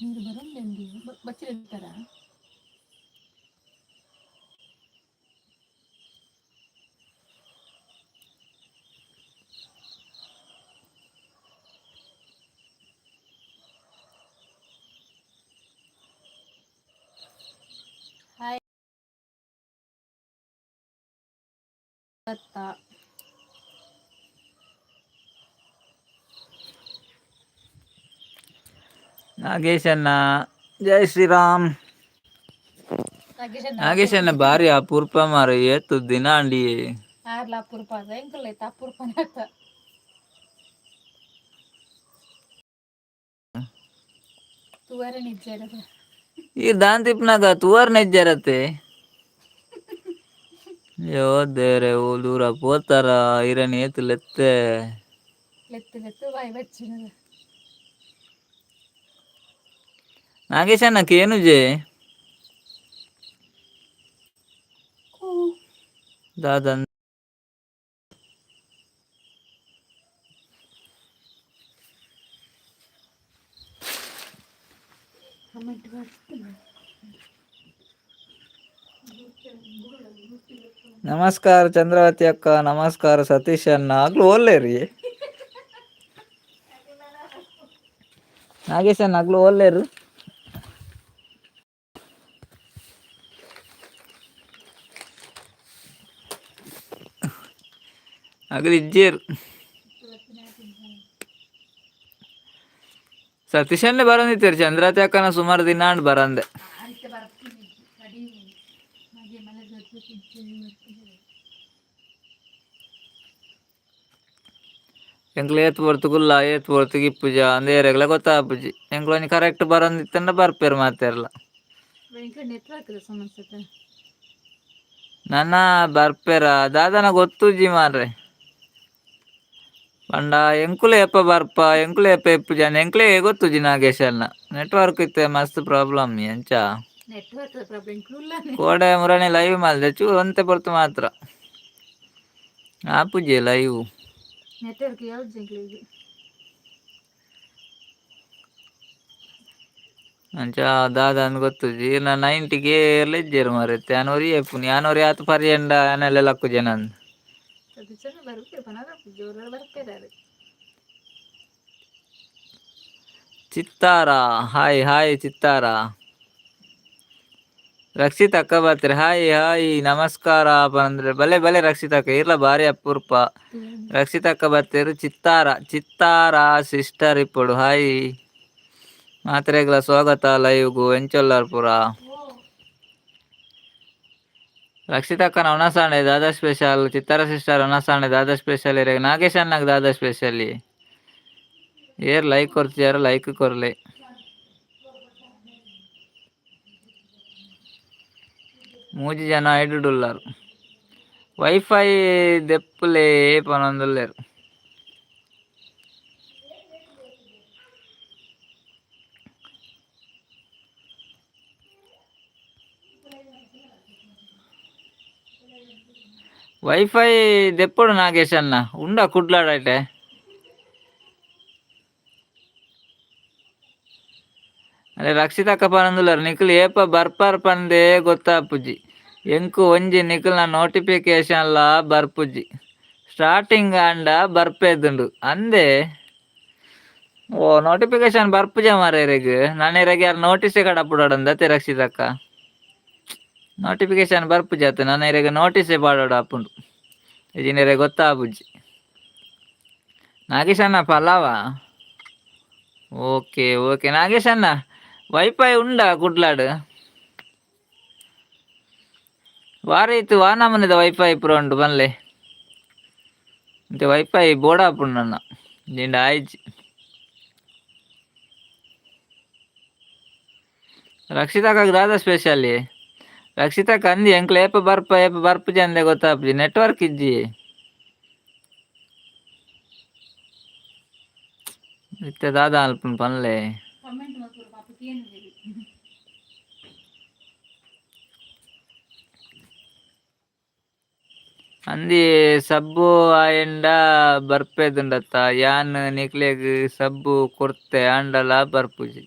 ನೀರು ಬರೋಂದು ಬಚ್ಚಿರ್ತಾರ. ಹಾಯ್ ದತ್ತ. ನಾಗೇಶಣ್ಣ, ಜೈ ಶ್ರೀರಾಮ್. ನಾಗೇಶಣ್ಣ. ನಾಗೇಶಣ್ಣ ಭಾರಿ ಅಪೂರ್ಪ ಮಾರ, ಏತು ದಿನ ಅಂಡಿ. ಆರ್ಲ ಅಪರೂಪ ಅದ, ಎಂಕಲ್ಲ ಐತೆ ಅಪರೂಪನೇ ಆತ. ತೂವರೆ ನಿಜ ಇರೋದು. ಈ ದಾಂತಿಪ್ನಾಗ ತೂವರ್ ನೆಜ್ಜರತೆ. ಅಯ್ಯೋ ದೇವ್ರೆ, ಓ ದೂರ ಪೋತಾರ ಇರನ್ ಏತು ಲೆತ್ತೆ. ಲೆತ್ತು ಲೆತ್ತು ಬಾಯಿ ಬಚ್ಚಿನದು. ನಾಗೇಶಣ್ಣ ಕೇನುಜೆ. ದಾದ? ನಮಸ್ಕಾರ ಚಂದ್ರಾವತಿ ಅಕ್ಕ, ನಮಸ್ಕಾರ ಸತೀಶ್ ಅಣ್ಣ. ಆಗ್ಲು ಓಲ್ಲೇರಿ ನಾಗೇಶ್ ಅಣ್ಣ, ಆಗ್ಲು ಓಲ್ಲೇರು. ಅಗಲು ಇಜ್ಜೇರು. ಸತೀಶ್ ಅಣ್ಣೆ ಬರಂದಿತ್ತೀರಿ, ಚಂದ್ರಾವತಿ ಅಕ್ಕನ ಸುಮಾರು ದಿನ ಅಂಡ್ ಬರಂದೆ. ಆಯ್ತು, ಬರ್ತೀನಿ ಕಡಿಮೆ ಮಗೆ ಮನೆ. ಎಂಕ್ಲು ಏತ್ ಪೊರ್ತುಗುಲ್ಲ, ಏತ್ ಪೊರ್ತುಗು ಇಪ್ಪುಜ ಅಂದೇರೆಗ್ಲ ಗೊತ್ತಾಪುಜಿ. ಎಂಕ್ಲು ಒಂಜಿ ಕರೆಕ್ಟ್ ಬರಂದಿತ್ತಂಡ ಬರ್ಪೇರು ಮಾತೆರ್ಲ. ನೆಟ್ವರ್ಕ್ ಸಮಸ್ಯೆ. ನನ ಬರ್ಪೇರ ದಾದನ ಗೊತ್ತುಜಿ ಮಾರ್ರೆ. ಪಂಡ ಎಂಕುಲು ಏಪ ಬರ್ಪ, ಎಂಕುಲು ಏಪ ಇಪ್ಪುಜ ಅಂದ್ ಎಂಕ್ಲೆ ಗೊತ್ತುಜಿ. ನಾಗೇಶ್ ಅಣ್ಣ, ನೆಟ್ವರ್ಕ್ ಇತ್ತೆ ಮಸ್ತ್ ಪ್ರಾಬ್ಲಮ್ ಎಂಚ? Network problem. ಕೋಡೆ ಮುರಣಿ ಲೈವ್ ಮಲ್ದೆ, ಚೂರು ಒಂತೆ ಪೊರ್ತು ಮಾತ್ರ ಆಪುಜಿ ಲೈವ್. ನೆಟ್ವರ್ಕ್ ಯಾವ್ದು ಎಂಕ್ಲೆಗ್? ಅಂಚ ದಾದ ಅಂದ್ ಗೊತ್ತುಜಿ. ಇರ್ನ ನೈಂಟಿಗೆ ಏರ್ಲ ಇಜ್ಜೆರ್ ಮಾರ್ರೆ. ಯಾನ್ ಒರಿಯೆ ಇಪ್ಪುನಿ, ಯಾನ್ ಒರಿ ಆತ್ ಪರಿಯಂಡ ಯಾನೆಲ್ಲ ಲಕ್ಕುಜೆನ ಅಂದ್. ಸತೀಶಣ್ಣ ಬರ್ಪೇರು ಪನರ, ಜೋರ ಬರ್ಪೇರು. ಚಿತ್ತಾರ, ಹಾಯ್ ಹಾಯ್ ಚಿತ್ತಾರ. ರಕ್ಷಿತ್ ಅಕ್ಕ ಬತ್ರೆ, ಹಾಯ್ ಹಾಯ್, ನಮಸ್ಕಾರ ಪಂದ್ರೆ. ಬಲೆ ಬಲೆ ರಕ್ಷಿತ್ ಅಕ್ಕ, ಇರ್ಲ ಬಾರಿ ಅಪರೂಪ ರಕ್ಷಿತ್ ಅಕ್ಕ ಬತ್ತೇರು. ಚಿತ್ತಾರ, ಚಿತ್ತಾರ ಸಿಸ್ಟರ್ ಇಪ್ಪೊಡು. ಹಾಯ್, ಮಾತ್ರೆಗ್ಲ ಸ್ವಾಗತ ಲೈವ್ಗು. ಎಂಚೊಲ್ಲಾರ್ ಪೂರ? ರಕ್ಷಿತ್ ಅಕ್ಕನ ಒಣಸಾಣೆ ದಾದಾ ಸ್ಪೆಷಲ್? ಚಿತ್ತಾರ ಸಿಸ್ಟರ್ ಒಣಸಾಣೆ ದಾದಾ ಸ್ಪೆಷಲ್? ಇರೆಗ್ ನಾಗೇಶ್ ಅಣ್ಣಗ್ ದಾದಾ ಸ್ಪೆಷಲ್? Hair like ಕೊರ್ತಿಯಾರ, like ಕೊರ್ಲೆ. ಮೂಜಿ ಜನ ಐಡುಡುಲ್ಲಾರ್. ವೈಫೈ ದೆಪ್ಪುಲೆ ಪನೊಂದುಲ್ಲೆರ್. ವೈಫೈ ದೆಪ್ಪೊಡು ನಾಗೇಶ್ ಅಣ್ಣ, ಉಂಡ ಕುಡ್ಲಾಡೈಟೆ. ಅರೆ ರಕ್ಷಿತಕ್ಕ ಪನೊಂದುಲ್ಲೆರ್, ನಿಕುಲು ಏಪ ಬರ್ಪರ್ ಪಂದೇ ಗೊತ್ತಾಪುಜಿ ಎಂಕು, ಒಂಜಿ ನಿಕಲ್ನ ನೋಟಿಫಿಕೇಶನ್ ಲಾ ಬರ್ಪುಜಿ, ಸ್ಟಾರ್ಟಿಂಗ್ ಆಂಡ ಬರ್ಪೇದುಂಡು ಅಂದೆ. ಓ, ನೋಟಿಫಿಕೇಶನ್ ಬರ್ಪುಜ ಮಾರ್ರೆ ಇರೆಗ್. ನನ ಇರೆಗ್ ಯಾರ್ ನೋಟಿಸ್ ಕಡಪುಡೊಡಂದತೆ ರಕ್ಷಿತಕ್ಕ? ನೋಟಿಫಿಕೇಶನ್ ಬರ್ಪುಜಿ ಅತ್ತ, ನನ ಇರೆಗ್ ನೋಟಿಸ್ ಪಾಡೊಡು ಆಪುಂಡು, ಇಜಿಂಡ ಇರೆಗ್ ಗೊತ್ತಾಪುಜಿ. ನಾಗೇಶ್ ಅಣ್ಣ ಪಲಾವ? ಓಕೆ ಓಕೆ ನಾಗೇಶ್ ಅಣ್ಣ, ವೈಫೈ ಉಂಡಾ ಕುಡ್ಲಾಡ್? ವಾರ ಇತ್ತು ವಾ ನಮೂನೆದ ವೈಫೈ ಪೂರ ಉಂಡು ಪನ್ಲೆ. ಇಂತೆ ವೈಫೈ ಬೋಡಾಪುಂಡು ನನ್ನ ಜಿಂಡ ಆಯ್ಜಿ. ರಕ್ಷಿತಕ್ಕಗ್ ದಾದ ಸ್ಪೆಷಲ್? ರಕ್ಷಿತಕ್ಕ ಅಂದಿ, ಎಂಕ್ಲು ಏಪ ಬರ್ಪ ಏಪ ಬರ್ಪುಜಿ ಅಂದೆ ಗೊತ್ತಾಪುಜಿ, ನೆಟ್ವರ್ಕ್ ಇಜ್ಜಿ. ಇತ್ತೆ ದಾದ ಅಲ್ಪುಂಡು ಪನ್ಲೆ. ಕಮೆಂಟ್ ಮಲ್ಪುರು ಪಾಪ ಕೇನುಜೆರ್. ಅಂದಿ ಸಬ್ಬು ಆಯೆಂಡ ಬರ್ಪೆದುಂಡತ್ತ, ಯಾನ್ ನಿಕ್ಲೆಗ್ ಸಬ್ಬು ಕೊರ್ತೆ ಆಂಡಲ ಬರ್ಪುಜಿ.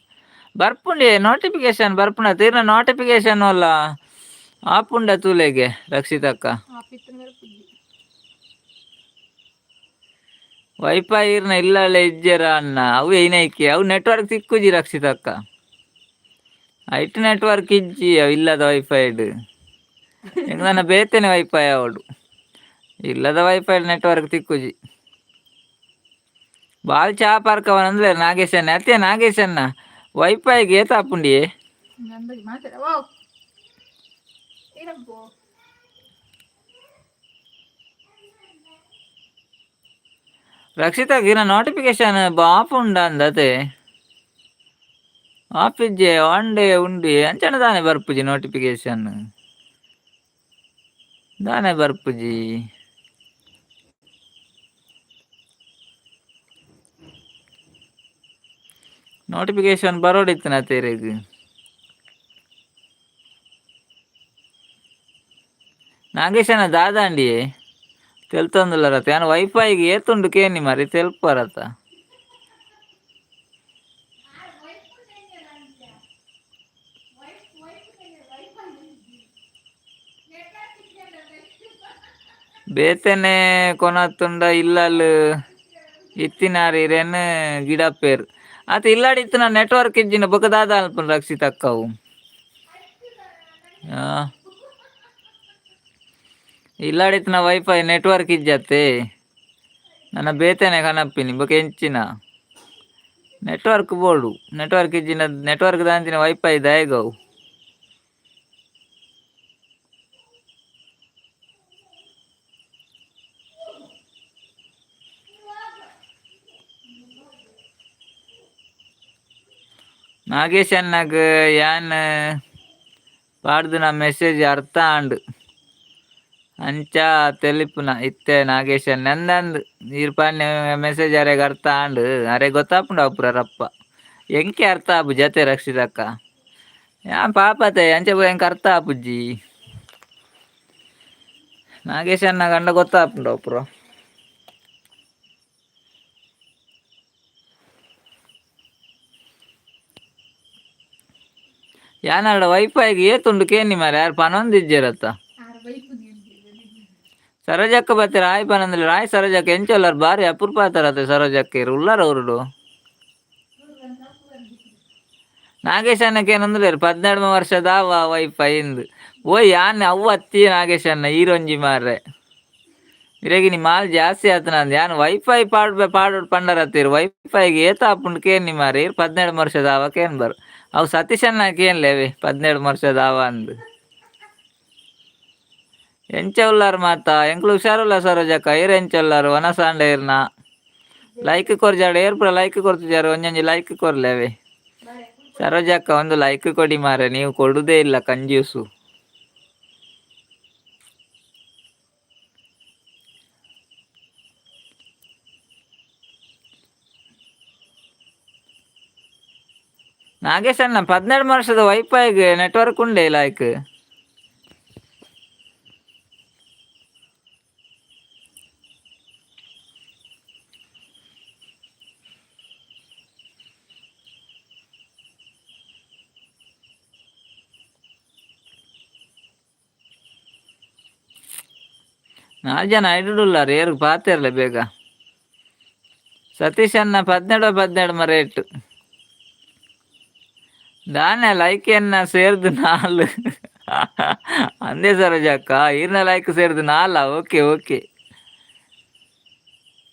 ಬರ್ಪುಂಡಿ ನೋಟಿಫಿಕೇಶನ್ ಬರ್ಪುಂಡ ತೀರ್ನ ನೋಟಿಫಿಕೇಶನ್ ಅಲ್ಲ ಆಪುಂಡ ತೂಲೆಗೆ ರಕ್ಷಿತಕ್ಕ. ಆಪಿತ್ತನ ಬರ್ಪುಜಿ. ವೈಫೈ ಇರ್ನ ಇಲ್ಲಳೆ ಇಜ್ಜೆರ ಅಣ್ಣ ಅವು ಏನೈಕೆ ಅವು ನೆಟ್ವರ್ಕ್ ಸಿಕ್ಕುಜಿ ರಕ್ಷಿತಕ್ಕ. ಐಟ್ ನೆಟ್ವರ್ಕ್ ಇಜ್ಜಿ ಅವು ಇಲ್ಲದ ವೈಫೈಡ್. ಎಂಕ್ ನನ್ನ ಬೇತೆನೆ ವೈಫೈ ಅವಡು, ಇಲ್ಲದ ವೈಫೈ ನೆಟ್ವರ್ಕ್ ತಿಕ್ಕುಜಿ. ಬಾಲ್ ಚಾ ಪಾರ್ಕವನಂದ್ರೆ ನಾಗೇಶಣ್ಣ ಅತ್ತೆ. ನಾಗೇಶಣ್ಣ ವೈಫೈಗೆ ಏತಾಪುಂಡಿಯೇ? ನಂದು ಮಾತಾಡ ವಾವ್ ಏನಪ್ಪೋ. ರಕ್ಷಿತಾ ಗಿನ ನೋಟಿಫಿಕೇಶನ್ ಆಫ್ ಉಂಡ ಅಂದತೆ. ಆಫ್ ಇಜ್ಜೆ ಒನ್ ಡೇ ಉಂಡು. ಅಂಚನೆ ದಾನೆ ಬರ್ಪುಜಿ ನೋಟಿಫಿಕೇಶನ್? ದಾನೆ ಬರ್ಪುಜಿ? ನೋಟಿಫಿಕೇಶನ್ ಬರೋಡಿತ್ತು ತೇರೆಗ್. ನಾಗೇಶನ ದಾದಾಂಡಿಯೇ ತೆಲ್ತೊಂದುಲ್ಲರತ. ಯಾನ್ ವೈಫೈಗೆ ಏತುಂಡು ಕೇನಿ ಮಾರಿ ತೆಲ್ಪರತ. ಬೇತೆನೆ ಕೊನತ್ತುಂಡ ಇಲ್ಲಲ್ ಇತ್ತಿನಾರ್ ಇರೇನ್ ಗಿಡಪ್ಪೇರ್ ಆತ. ಇಲ್ಲಾಡಿ ಇತ್ತಿನ ನೆಟ್ವರ್ಕ್ ಇಜ್ಜಿನ ಬೊಕ ದಾದ ಅನ್ಪುಂಡು ರಕ್ಷಿತಕ್ಕವು? ಇಲ್ಲಾಡಿತ್ತಿನ ವೈಫೈ ನೆಟ್ವರ್ಕ್ ಇಜ್ಜತ್ತೆ. ನನ್ನ ಬೇತೆನೆ ಕನಪ್ಪಿನಿ ಬೊಕ ಎಂಚಿನ ನೆಟ್ವರ್ಕ್ ಬೋಡು. ನೆಟ್ವರ್ಕ್ ಇಜ್ಜಿನ, ನೆಟ್ವರ್ಕ್ ದಾಂತಿನ ವೈಫೈ ದಾಯೆಗವು? ನಾಗೇಶ್ ಅಣ್ಣಗ್ ಯಾನ್ ಪಾಡ್ದಿನ ಮೆಸೇಜ್ ಅರ್ಥ ಆಂಡ್ ಅಂಚ ತೆಲಿಪುನ ಇತ್ತೆ. ನಾಗೇಶ್ ನಂದಂದ್ ಈರ್ ಪಾಡ್ನ ಮೆಸೇಜ್ ಅರೆಗ್ ಅರ್ಥ ಆಂಡ್. ಅರೆಗ್ ಗೊತ್ತಾಪುಂಡು ಅವು ಪೂರ ರಪ್ಪ. ಎಂಕೆ ಅರ್ಥ ಆಪುಜಿ ಅತೆ ರಕ್ಷಿತಕ್ಕ. ಯಾನ್ ಪಾಪತೆ ಅಂಚ ಪೂರ ಎಂಕ್ ಅರ್ಥ ಆಪುಜಿ. ನಾಗೇಶ್ ಅಣ್ಣ ಗಂಡ ಗೊತ್ತಾಪುಂಡು ಅವು ಪೂರ. ಯಾನಾಡ ವೈಫೈಗೆ ಏತುಂಡು ಕೇನಿ ಮಾರ್ರೆ. ಯಾರು ಪನೊಂದಿಜ್ಜೆರತ್ತ. ಆರ್ ಬೈಪುನಿ. ಸರೋಜಕ್ಕ ಬತ್ತಿ ರಾಯ್ ಪನಂದ್ರೆ ರಾಯ್. ಸರೋಜಕ್ಕ ಎಂಚ ಉಲ್ಲರ್? ಬಾರಿ ಅಪರೂಪ ಆತಾರತೆ ಸರೋಜಕ್ಕ. ಇರು ಉಲ್ಲಾರ ಅವರುಡು. ನಾಗೇಶ್ ಅಣ್ಣಕ್ಕೆ ಏನಂದ್ರೆ 17 ವರ್ಷದ ವೈಫೈ ಇಂದು. ಓ ಯಾನ್ ಅವು ಅತ್ತಿ ನಾಗೇಶ್ ಅಣ್ಣ ಈರೊಂಜಿ ಮಾರ್ರೆ. ಇರೆಗಿನಿ ಮಾಲ್ ಜಾಸ್ತಿ ಆತನ. ಯಾನ್ ವೈಫೈ ಪಾಡ್ ಪಾಡೋಡು ಪಂಡರತ್ತೀರು. ವೈಫೈಗೆ ಏತ ಆಪುಂಡು ಕೇನಿ ಮಾರ್ರೆ. ಇರ್ 17 ವರ್ಷದ ಅವ ಕೇನ್ ಬರ್. ಅವು ಸತೀಶ್ ಅಣ್ಣ ಕೇನ್ಲೇವೆ 17 ವರ್ಷದ ಅವ ಅಂದು. ಎಂಚ ಉಲ್ಲಾರ್ ಮಾತ? ಎಂಕ್ಲು ಹುಷಾರುಲ್ಲ ಸರೋಜಕ್ಕ. ಇರ್ ಎಂಚ ಉಲ್ಲಾರು? ವನಸಾಂಡ ಇರ್ನ ಲೈಕ್ ಕೊರ್ಜಾಡ. ಏರ್ ಪೂರ ಲೈಕ್ ಕೊರ್ತಿಜಾರು? ಒಂಜೊಂಜಿ ಲೈಕ್ ಕೊರ್ಲೇವೆ. ಸರೋಜಕ್ಕ ಒಂದು ಲೈಕ್ ಕೊಡಿ ಮಾರೆ. ನೀವು ಕೊಡುದೇ ಇಲ್ಲ, ಕಂಜೂಸು. ನಾಗೇಶ್ ಅಣ್ಣ 17 ವರ್ಷದ ವೈಫೈಗೆ ನೆಟ್ವರ್ಕ್ ಉಂಡೆ ಲೈಕ್? ನಾಲ್ಕು ಜನ ಐಡುಲ್ಲಾರ ಏರ್ಗ್ ಪಾತೆರ್ಲೆ ಬೇಗ. ಸತೀಶ್ ಅಣ್ಣ 17 17 ರೇಟ್ ದಾನೆ? ಲೈಕ್ ಎನ್ನ ಸೇರ್ದು ನಾಲ್ ಅಂದೇ ಸರೋಜಕ್ಕ. ಈರ್ನ ಲೈಕ್ ಸೇರ್ದು ನಾಲ. ಓಕೆ ಓಕೆ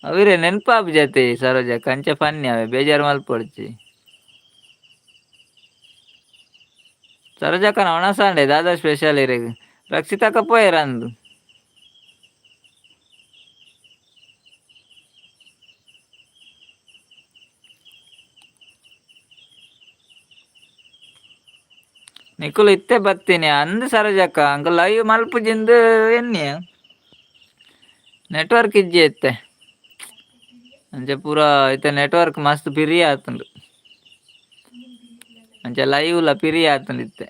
ಅವಿರೆ ನೆನ್ಪಾಪು ಜತೆ ಸರೋಜಕ್ಕ. ಅಂಚ ಫನ್ನಿ ಅವೆ ಬೇಜಾರು ಮಲ್ಪೊಡ್ಚಿ ಸರೋಜಕ್ಕನ. ಒಣಸಾಂಡೆ ದಾದಾ ಸ್ಪೆಷಲ್ ಇರೆಗ್? ರಕ್ಷಿತಕ್ಕ ಪೋಯೆರಂದು. ನಿಕುಲು ಇತ್ತೆ ಬತ್ತೀನಿ ಅಂದ್ ಸರೋಜಕ್ಕ. ಅಂಕಲ್ ಲೈವ್ ಮಲ್ಪುಜಿಂದು ಎನ್ನಿ. ನೆಟ್ವರ್ಕ್ ಇಜ್ಜಿ ಇತ್ತೆ. ಅಂಚ ಪೂರ ಇತ್ತೆ ನೆಟ್ವರ್ಕ್ ಮಸ್ತ್ ಪಿರಿ ಆತುಂಡು. ಅಂಚ ಲೈವ್ಲ ಪಿರಿ ಆತುಂಡು ಇತ್ತೆ.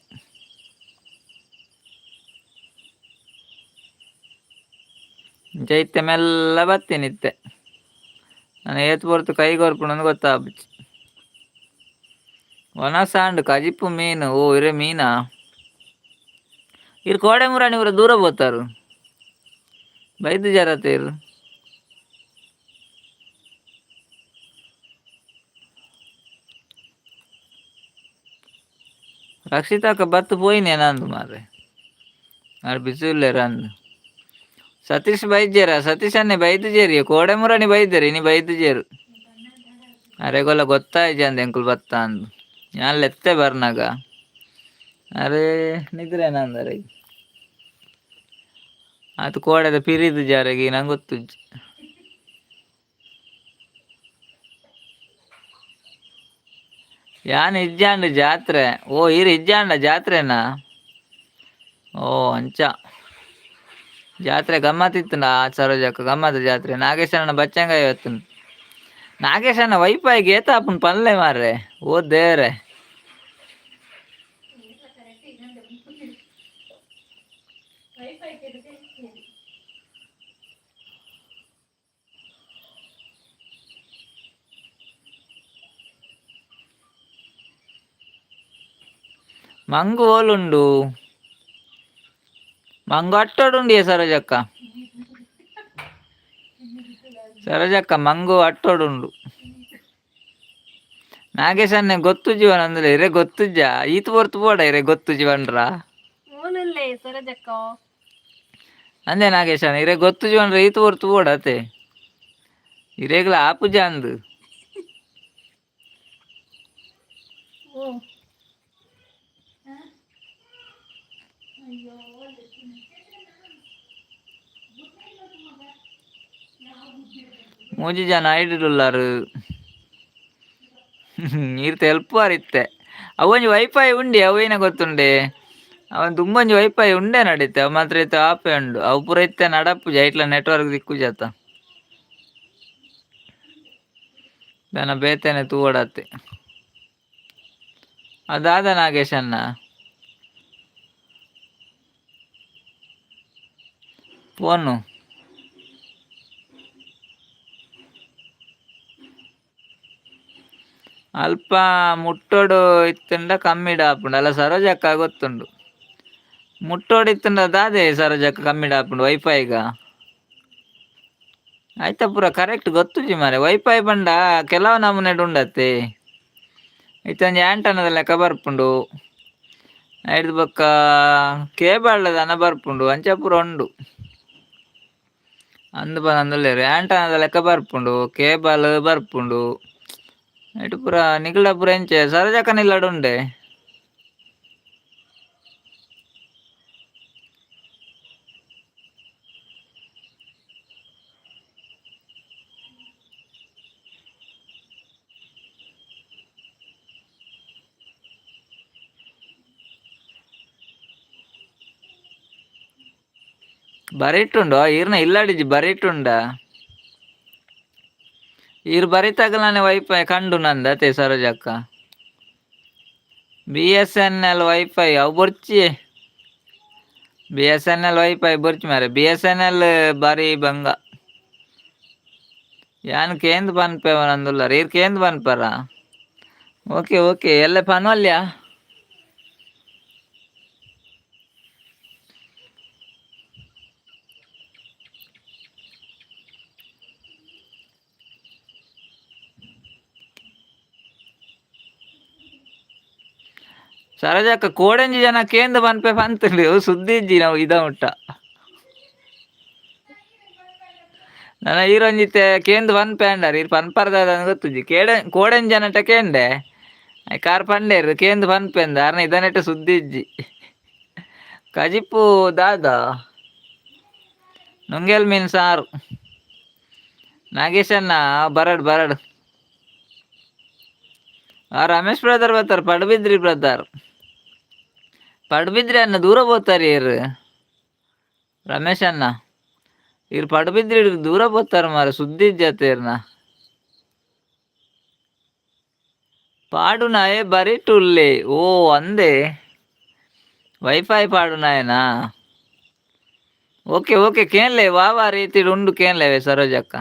ಅಂಚ ಇತ್ತೆ ಮೆಲ್ಲ ಬತ್ತೀನಿ ಇತ್ತೆ ನಾನು. ಏತ್ ಪೊರ್ತು ಕೈ ಕೊರ್ಪುಂಡು ಗೊತ್ತಾಪುಜಿ. ವನಸಾಂಡ್ ಕಜಿಪು ಮೀನು. ಓ ಇರೆ ಮೀನಾ? ಇರ್ ಕೋಡೆ ಮುರಾಣಿ ಇವ್ರ ದೂರ ಪೋತಾರು ಬೈದು ಜರತೇರು. ರಕ್ಷಿತಾಕ ಬತ್ತು ಪೋಯಿನೆ ನಂದು ಮಾರ್ರೆ. ಆರ್ ಬಿಸಿಲ್ಲೇರ ಅಂದು ಸತೀಶ್ ಬೈದ್ಯರ. ಸತೀಶ್ ಅನ್ನೆ ಬೈದುಜೇರಿ, ಕೋಡೆ ಮುರಾಣಿ ಬೈದೇರಿ, ಇನಿ ಬೈದುಜೇರು. ಅರೆಗೊಲ್ಲ ಗೊತ್ತಾಯ್ಜಿ ಅಂದ ಎಂಕುಲು ಬತ್ತ ಅಂದು. ಯಾನ್ ಲೆತ್ತೆ ಬರ್ನಾಗ ಅರೆ ನಿದ್ರೆ ನಂದರೆ ಆತು. ಕೋಡೆದ ಪಿರಿದು ಜಾರಿಗೆ ನಂಗೆ ಗೊತ್ತುಜ್ಜಿ. ಯಾನ್ ಇಜ್ಜಾಂಡ್ ಜಾತ್ರೆ. ಓ ಇರ್ ಇಜ್ಜಾಂಡ ಜಾತ್ರೆನಾ? ಓ ಅಂಚ ಜಾತ್ರೆ ಗಮ್ಮತ್ತಿತ್ತುಂಡ ಸರೋಜಕ್ಕ? ಗಮ್ಮತ್ ಜಾತ್ರೆ. ನಾಗೇಶಣ್ಣ ಬಚ್ಚಂಗಾಯಿ ಹೊತ್ತುಂಡು. ನಾಗೇಶಣ್ಣ ವೈಫೈಗೆ ಏತಾಪುನ್ ಪನ್ಲೆ ಮಾರ್ರೆ. ಓ ದೇವ್ರೆ. ಕರೆಕ್ಟ್. ಇನ್ನೊಂದು ವೈಫೈ ಕೆಡುತ್ತೆ. ಮಂಗು ಓಲುಂಡು? ಮಂಗು ಅಟ್ಟೋಡುಂಡಿಯೇ ಸರೋಜಕ್ಕ? ಸರೋಜಕ್ಕ, ಮಂಗು ಅಟ್ಟೋಡುಂಡು. ನಾಗೇಶನ್ನೆ ಗೊತ್ತು ಜೀವನ ಅಂದ್ರೆ ಇರೆ ಗೊತ್ತುಜ್ಜ? ಈತ್ ಪೊರ್ತು ಪೋಡ ಇರೆ ಗೊತ್ತು ಜೀವನ್ರ. ಓನಲ್ಲೇ ಸರೋಜಕ್ಕ? ಅಂದೆ ನಾಗೇಶನ ಇರೆ ಗೊತ್ತು ಜೀವನ್ರ, ಈತ್ ಪೊರ್ತು ಪೋಡ ಅತೆ. ಇರೆಗ್ಲ ಆಪುಜ ಅಂದು. ಓ ಅಯ್ಯೋ. ಮೂಜಿ ಜನ ಐಡುಲ್ಲಾರು. ನೀರ್ ತೆಲ್ಪುವಾರ್ ಇತ್ತೆ. ಅವೊಂಜಿ ವೈಫೈ ಉಂಡಿ, ಅವೇನ ಗೊತ್ತುಂಡೆ, ಅವನ್ ತುಂಬೊಂಜಿ ವೈಫೈ ಉಂಡೆ ನಡೀತೆ. ಅವು ಮಾತ್ರ ಇತ್ತೆ ಆಪೆ ಉಂಡು. ಅವು ಪೂರ ಇತ್ತೆ ನಡಪುಜ. ಐಟ್ಲ ನೆಟ್ವರ್ಕ್ ದಿಕ್ಕುಜತ. ದನ ಬೇತೆನೆ ತೂವಡತ್ತೆ. ಅದಾದ ನಾಗೇಶಣ್ಣ ಫೋನು. ಅಲ್ಪ ಮುಟ್ಟೋಡು ಇತ್ತುಂಡ ಕಮ್ಮಿಡ್ ಆಪುಂಡು ಅಲ್ಲ ಸರೋಜಕ್ಕ? ಗೊತ್ತುಂಡು. ಮುಟ್ಟೋಡು ಇತ್ತುಂಡ ದಾದೆ ಸರೋಜಕ್ಕ ಕಮ್ಮಿಡ್ ಆಪುಂಡು ವೈಫೈಗ? ಆಯ್ತಾ, ಪೂರ ಕರೆಕ್ಟ್ ಗೊತ್ತುಜಿ ಮಾರೆ. ವೈಫೈ ಪಂಡ ಕೆಲವು ನಮೂನೆಡ್ ಉಂಡತ್ತೆ. ಇತ್ತೊಂಜಿ ಆಂಟನದ ಲೆಕ್ಕ ಬರ್ಪುಂಡು, ಐಡ್ದ್ ಬೊಕ್ಕ ಕೇಬಲ್ ದನ ಬರ್ಪುಂಡು, ಅಂಚ ಪೂರ ಉಂಡು ಅಂದ್ ಪನೊಂದುಲ್ಲೆರ್. ಆಂಟನದ ಲೆಕ್ಕ ಬರ್ಪುಂಡು, ಕೇಬಲ್ ಬರ್ಪುಂಡು. ಐಟ್ ಪೂರ ನಿಕಲ್ಡ ಪೂರ ಎಂಚ ಸರೋಜಕ್ಕನ ಇಲ್ಲಡ್ ಉಂಡೆ? ಬರಿಟುಂಡು ಈರ್ನ ಇಲ್ಲಡಿಜಿ ಬರಿಟುಂಡ. ಈರ್ ಬರಿತಾಗಲಾನೆ ವೈಫೈ ಕಂಡು ನಂದ ಅತೆ ಸರೋಜಕ್ಕ. ಬಿಎಸ್ಎನ್ಎಲ್ ವೈಫೈ ಅವು ಬೊರ್ಚಿ. ಬಿಎಸ್ಎನ್ಎಲ್ ವೈಫೈ ಬೊರ್ಚಿ ಮಾರೆ. ಬಿಎಸ್ಎನ್ಎಲ್ ಬಾರಿ ಬಂಗ. ಯಾನ್ ಕೇಂದ್ ಪನ್ಪೆ ಅಂದುಲ್ಲಾರ. ಈರ್ ಕೇಂದ್ ಪನ್ಪರ? ಓಕೆ ಓಕೆ, ಎಲ್ಲ ಪನ್ವಲ್ಯಾ. ಸರೋಜಕ್ಕ, ಕೋಡಂಜಿ ಜನ ಕೇಂದ್ ಪನ್ಪೆ ಪಂತುಂಡು. ಸುದ್ದಿ ಇಜ್ಜಿ. ನಾವು ಇದ ಮುಟ್ಟ ನನ ಈರೊಂಜಿತ್ತೆ ಕೇಂದ್ ಪನ್ಪೆ ಅಂಡಾರ್. ಈರ್ ಪನ್ಪರ್ದ ಗೊತ್ತುಜ್ಜಿ. ಕೇಡ ಕೋಡಂಜಿ ಜನಟ ಕೇಂಡೆ, ಕಾರ್ ಪಂಡೇರು ಕೇಂದ್ ಪನ್ಪೆಂದ. ಅರ್ನ ಇದನೆಟ್ಟ ಸುದ್ದಿ ಇಜ್ಜಿ. ಕಜಿಪು ದಾದ? ನುಂಗೆಲ್ ಮೀನ್ ಸಾರು. ನಾಗೇಶಣ್ಣ ಬರಡ್ ಬರಡ್. ಆ ರಮೇಶ್ ಬ್ರದರ್ ಬರ್ತಾರೆ. ಪಡುಬಿದ್ರಿ ಬ್ರದರ್, ಪಡುಬಿದ್ರಿ ಅನ್ನ ದೂರ ಪೋತಾರೆ ಇರ್. ರಮೇಶ್ ಅಣ್ಣ, ಇರ್ ಪಡುಬಿದ್ರಿ ದೂರ ಪೋತಾರೆ ಮಾರ. ಸುದ್ದಿ ಇಜ್ಜತೆ ಇರ್ನ. ಪಾಡುನಾಯೆ ಬರಿಟುಲ್ಲೆ. ಓ ಅಂದೆ, ವೈಫೈ ಪಾಡುನಾಯನಾ? ಓಕೆ ಓಕೆ, ಕೇನ್ಲೆ ವಾ ವಾ ರೀತಿಡ್ ಉಂಡು ಕೇನ್ಲೆವೆ ಸರೋಜಕ್ಕ.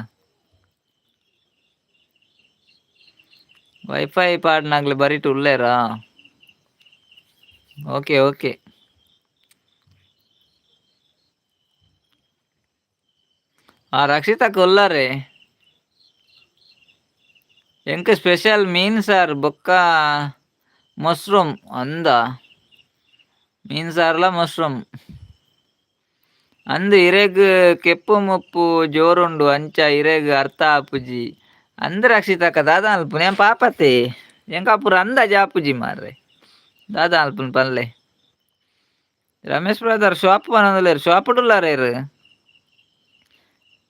Wifi ಪಾಡ್ನಾಗ್ಲಿ ಬರಿಟ್ ಉಲ್ಲೇರಾ? Okay okay. ಆ ರಕ್ಷಿತಕ್ಕ ಉಲ್ಲಾರೆ. ಎಂಕ್ ಸ್ಪೆಷಲ್ ಮೀನ್ ಸಾರು ಬೊಕ್ಕ ಮಶ್ರೂಮ್ ಅಂದ. ಮೀನ್ ಸಾರ್ಲ ಮಶ್ರೂಮ್ ಅಂದ್. ಇರೆಗ್ ಕೆಪ್ಪು ಮುಪ್ಪು ಜೋರುಂಡು, ಅಂಚ ಇರೆಗ್ ಅರ್ಥ ಆಪುಜಿ ಅಂದ್. ರಕ್ಷಿತಕ್ಕ, ದಾದ ಮಲ್ಪುನು ಏನ್ ಪಾಪತೆ? ಎಂಕ್ ಪೂರ ಅಂದಾಜು ಆಪುಜಿ ಮಾರ್ರೆ. ದಾದ ಮಲ್ಪುನು ಪನ್ಲೆ. ರಮೇಶ್ ಬ್ರದರ್ ಶಾಪ್ ಪನೊಂದುಲ್ಲೆರ್, ಶಾಪ್ ಉಲ್ಲಾರೇರ್.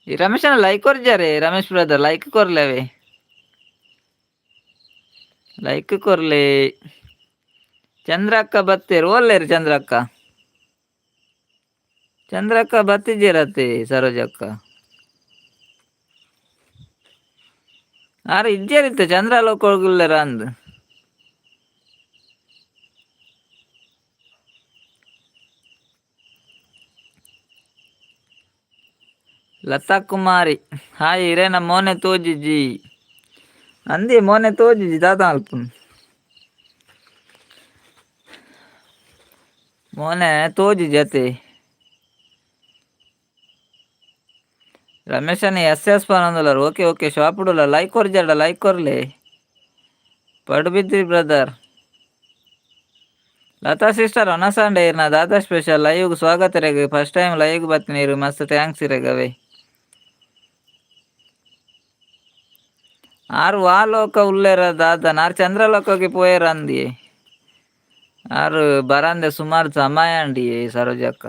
ಈ ರಮೇಶ್ ಲೈಕ್ ಕೊರ್ಜಾರೆ? ರಮೇಶ್ ಬ್ರದರ್, ಲೈಕ್ ಕೊರ್ಲೆವೆ, ಲೈಕ್ ಕೊರ್ಲೆ. ಚಂದ್ರಕ್ಕ ಬತ್ತೇರು, ಓಲ್ಲೇರು ಚಂದ್ರಕ್ಕ? ಚಂದ್ರಕ್ಕ ಬತ್ತಿದ್ದೀರತ್ತೆ. ಸರೋಜಕ್ಕ ಆರು ಇಜ್ಜೇರಿತ್ತ ಚಂದ್ರ ಲೋಕೋಗುಲ್ಲೆರ ಅಂದ್. ಲತಾ ಕುಮಾರಿ ಹಾಯ್. ಇರೇನ ಮೋನೆ ತೋಜಿಜಿ ಅಂದಿ, ಮೋನೆ ತೋಜಿಜಿ, ದಾದ ಅಲ್ಪುನ್? ಮೋನೆ ತೋಜಿಜಿ ಅತೆ. ರಮೇಶನ ಎಸ್ ಎಸ್ ಪನೊಂದುಲ್ಲೆರ್. Okay okay. ಶಾಪುಡುಲ್ಲ. Like ಕೊರ್ಜಾಡ like ಕೊರ್ಲೆ. ಪಡುಬಿದ್ರಿ brother. Lata sister, ಒನಸಂಡೆ ಇರ್ನ ದಾದಾ ಸ್ಪೆಷಲ್? ಲೈವ್ ಸ್ವಾಗತ ರೆಗ್. First time live ಬತ್ತಿನೀರು, ಮಸ್ತ್ thanks ಇರೆಗವೆ. ಆರು ವಾ ಲೋಕ ಉಲ್ಲೇರ ದಾದ? ನಾರ್ ಚಂದ್ರಲೋಕಕ್ಕೆ ಪೋಯೆರ ಅಂದಿ. ಆರು ಬರಂದೆ ಸುಮಾರು ಸಮಯ ಅಂಡಿ. ಸರೋಜಕ್ಕ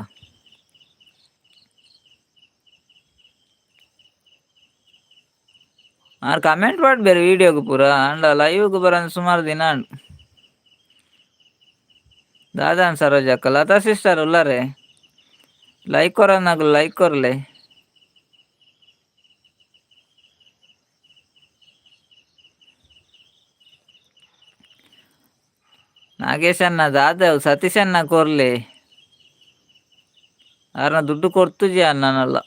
ಆರ್ ಕಮೆಂಟ್ ಬೇರೆ ವೀಡಿಯೋಗ್ ಪೂರ ಅಂಡ ಲೈವ್ಗ್ ಬರಂದೆ ಸುಮಾರು ದಿನ ಅಂಡ್. ದಾದಾನ್ ಸರೋಜಕ್ಕ? ಲತಾ ಸಿಸ್ಟರ್ ಉಲ್ಲಾರೆ. ಲೈಕ್ ಕೊರನಾಗಲು ಲೈಕ್ ಕೊರ್ಲೆ. ನಾಗೇಶಣ್ಣ ದಾದ? ಸತೀಶಣ್ಣ ಕೊರ್ಲೆ. ಆರ್ನ ದುಡ್ಡು ಕೊರ್ತುಜಿ ಅಣ್ಣನಲ್ಲ.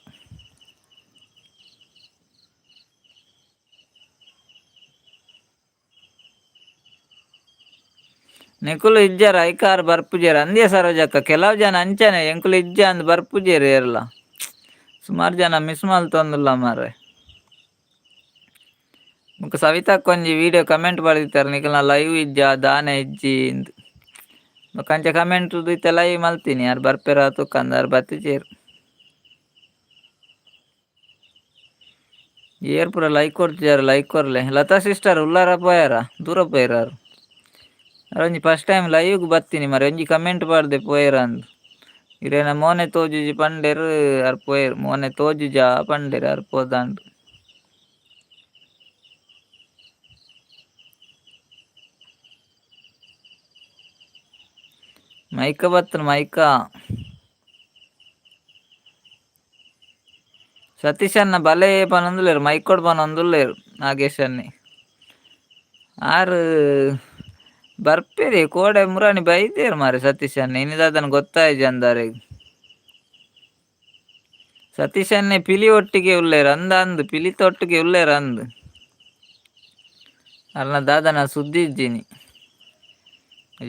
ನಿಕುಲು ಇಜ್ಜಾರ ಐಕಾರ್ ಬರ್ಪುಜೆರ್ ಅಂದ್ಯ ಸರೋಜಕ್ಕ. ಕೆಲವು ಜನ ಅಂಚನೆ, ಎಂಕುಲು ಇಜ್ಜ ಅಂದ್ ಬರ್ಪುಜೆರ್ ಏರ್ಲ. ಸುಮಾರು ಜನ ಮಿಸ್ ಮಲ್ತೊಂದುಲ್ಲ ಮಾರ್ರೆ. ಬೊಕ ಸವಿತಕ್ಕ ಒಂಜಿ ವಿಡಿಯೋ ಕಮೆಂಟ್ ಬರೆದಿತ್ತೆರ್, ನಿಕಲ್ನ ಲೈವ್ ಇಜ್ಜ ದಾನೆ ಇಜ್ಜಿ ಇಂದ್. ಬೊಕ ಅಂಚ ಕಮೆಂಟ್ ಇತ್ತೆ ಲೈವ್ ಮಲ್ತೀನಿ, ಯಾರ್ ಬರ್ಪೆರ ತೂಕಂದ್. ಆರ್ ಬತ್ತಿಜೆರ್. ಏರ್ ಪೂರ ಲೈಕ್ ಕೊರ್ತಿಜಾರ್? ಲೈಕ್ ಕೊರ್ಲೆ. ಲತಾ ಸಿಸ್ಟರ್ ಉಲ್ಲಾರ ಪೋಯಾರ? ದೂರ ಪೋಯೆರಾರ್. ಒಂಜಿ ಫಸ್ಟ್ ಟೈಮ್ ಲೈವ್ಗ್ ಬತ್ತೀನಿ ಮಾರ್ರೆ, ಒಂಜಿ ಕಮೆಂಟ್ ಪಾಡ್ದೆ ಪೋಯೆರ ಅಂದ್. ಇರೆನ ಮೋನೆ ತೋಜುಜಿ ಪಂಡೆರ್, ಆರ್ ಪೋಯೆರ್. ಮೋನೆ ತೋಜುಜ ಪಂಡೆರ್, ಆರ್ ಪೋದಾಂಡ್. ಮೈಕ ಬತ್ತನ ಮೈಕ. ಸತೀಶ್ ಅಣ್ಣ ಬಲೆ ಪನೊಂದುಲ್ಲೆರ್, ಮೈಕೋಡ್ ಪನೊಂದುಲ್ಲೆರ್. ನಾಗೇಶ್ ಅಣ್ಣೆ ಆರ್ ಬರ್ಪೆರೆ ಕೋಡೆ ಮುರಾನಿ ಬೈದೇರ್ ಮಾರ್ರೆ. ಸತೀಶ್ ಅಣ್ಣೆ ಇನಿ ದಾದನ ಗೊತ್ತಾಯಿಜಿ ಅಂದಾರೆಗ್. ಸತೀಶ್ ಅಣ್ಣೆ ಪಿಲಿ ಒಟ್ಟಿಗೆ ಉಲ್ಲೆರ್ ಅಂದ ಅಂದ್, ಪಿಲಿತ ಒಟ್ಟಿಗೆ ಉಲ್ಲೆರ್ ಅಂದ್. ಅರ್ನ ದಾದನ ಸುದ್ದಿ ಇಜ್ಜಿನಿ,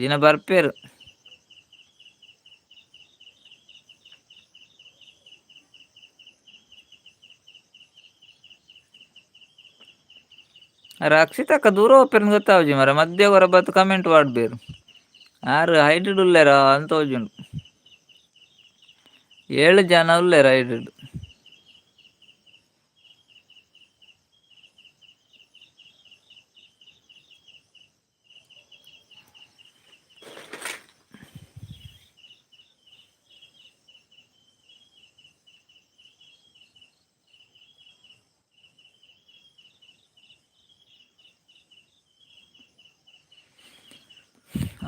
ದಿನ ಬರ್ಪೇರು. ರಕ್ಷಿತಕ್ಕ ದೂರ ಪೋಪೆರ್ಂದ್ ಗೊತ್ತಾವುಜಿ ಮಾರ್ರೆ. ಮಧ್ಯ ಒರ ಬತ್ತ್ ಕಮೆಂಟ್ ಪಾಡ್ಬೆರ್. ಆರ್ ಹೈಡ್ ಉಲ್ಲೆರ ಅಂತ ತೋಜುಂಡು. ಏಳು ಜನ ಉಲ್ಲೆರ್ ಹೈಡ್.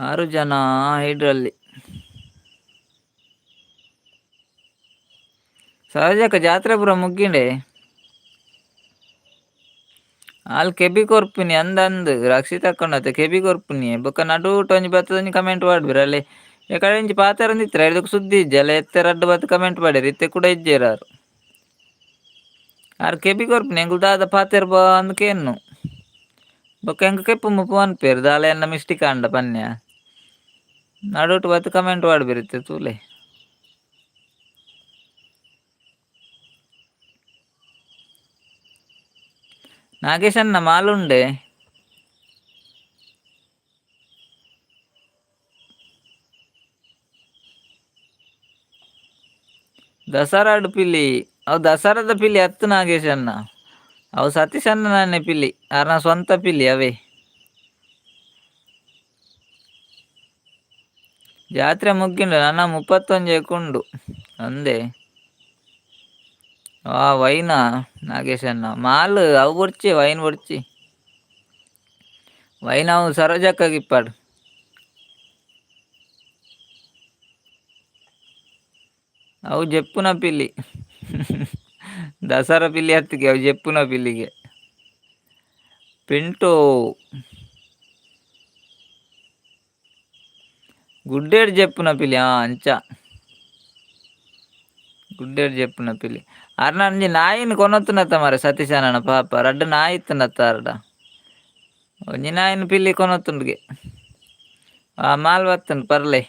ಆರು ಜನ ಹೈಡ್ರಲ್ಲಿ. ಸಹಜಕ ಜಾತ್ರೆ ಪೂರ ಮುಗ್ಗಿಂಡೆ. ಆಲ್ ಕೆಬಿ ಕೊರ್ಪಿನಿ ಅಂದ್ ಅಂದ್ ರಕ್ಷಿತಕ್ಕಂಡತೆ. ಕೆಬಿ ಕೊರ್ಪಿನಿ ಬೊಕ್ಕ ನಡುಟು ಒಂಜಿ ಬತ್ತದ ಒಂಜಿ ಕಮೆಂಟ್ ಪಾಡ್ಬೆರ್. ಅಲ್ಲೇ ಎಕಡೆ ಒಂಜಿ ಪಾತೆರಂದಿತ್ತರ ಐದಕ್ಕೆ ಸುದ್ದಿ ಇಜ್ಜಿ ಅಲ್ಲ. ಎತ್ತೆ ರಡ್ಡ್ ಬತ್ತು ಕಮೆಂಟ್ ಪಾಡ್ಯೆರ್, ಇತ್ತೆ ಕೂಡ ಇಜ್ಜೆರ್ ಆರ್. ಆರ್ ಕೆಬಿ ಕೊರ್ಪಿನಿ ಎಂಕುಲು ದಾದ ಪಾತೆರ್ ಬಾ ಅಂದ್ ಕೇನ್ನು. ಬೊಕ್ಕ ಎಂಕ್ ಕೆಪ್ಪು ಮುಪ್ಪು ಪನ್ಪೇರು ದಾಲ ಎನ್ನ ಮಿಸ್ಟೇಕ್ ಆಂಡ ಪನ್ಯ ನಡುಟು ಬತ್ತು ಕಮೆಂಟ್ ವಾಡ್ಬೆರ್ ತೂಲೆ. ನಾಗೇಶಣ್ಣ ಮಾಲುಂಡೆ. ದಸರಾಡ್ ಪಿಲಿ ಅವು ದಸರಾದ ಪಿಲಿ ಅತ್ತು ನಾಗೇಶಣ್ಣ, ಅವು ಸತೀಶಣ್ಣ ನಾನೇ ಪಿಲಿ, ಅರ್ನ ಸ್ವಂತ ಪಿಲಿ ಅವೇ. ಜಾತ್ರೆ ಮುಗ್ಗಿಂಡು ನನ್ನ 31 ಅಂದೆ. ಆ ವೈನಾ ನಾಗೇಶಣ್ಣ ಮಾಲ್ ಅವು ಬೊಡ್ಚಿ ವೈನ್ ಬೊಡ್ಚಿ ವೈನ್ ಅವು ಸರೋಜಕ್ಕಗಿಪ್ಪಾಡು. ಅವು ಜೆಪ್ಪುನ ಪಿಲಿ ದಸರಾ ಪಿಲಿ ಹತ್ತಿಗೆ ಅವು ಜೆಪ್ಪುನ ಪಿಲಿಗೆ ಪಿಂಟು ಗುಡ್ಡೇಡ್ ಜೆಪ್ಪುನ ಪಿಲಿ. ಅಂಚ ಗುಡ್ಡೇಡ್ ಜೆಪ್ಪುನ ಪಿಲಿ. ಅರ್ನ ಒಂಜಿ ನಾಯಿನ್ ಕೊನೊತ್ತುನತ್ತ ಮಾರ್ರೆ ಸತೀಶಣ್ಣನ ಪಾಪ, ರಡ್ಡ್ ನಾಯಿ ಇತ್ತುನತ್ತ ಅರ್ಡ, ಒಂಜಿ ನಾಯಿನ್ ಪಿಲಿ ಕೊನೊತ್ತುಂಡುಗೆ. ಆ ಮಾಲ್ ಬತ್ತುಂಡು ಪರ್ಲೆ,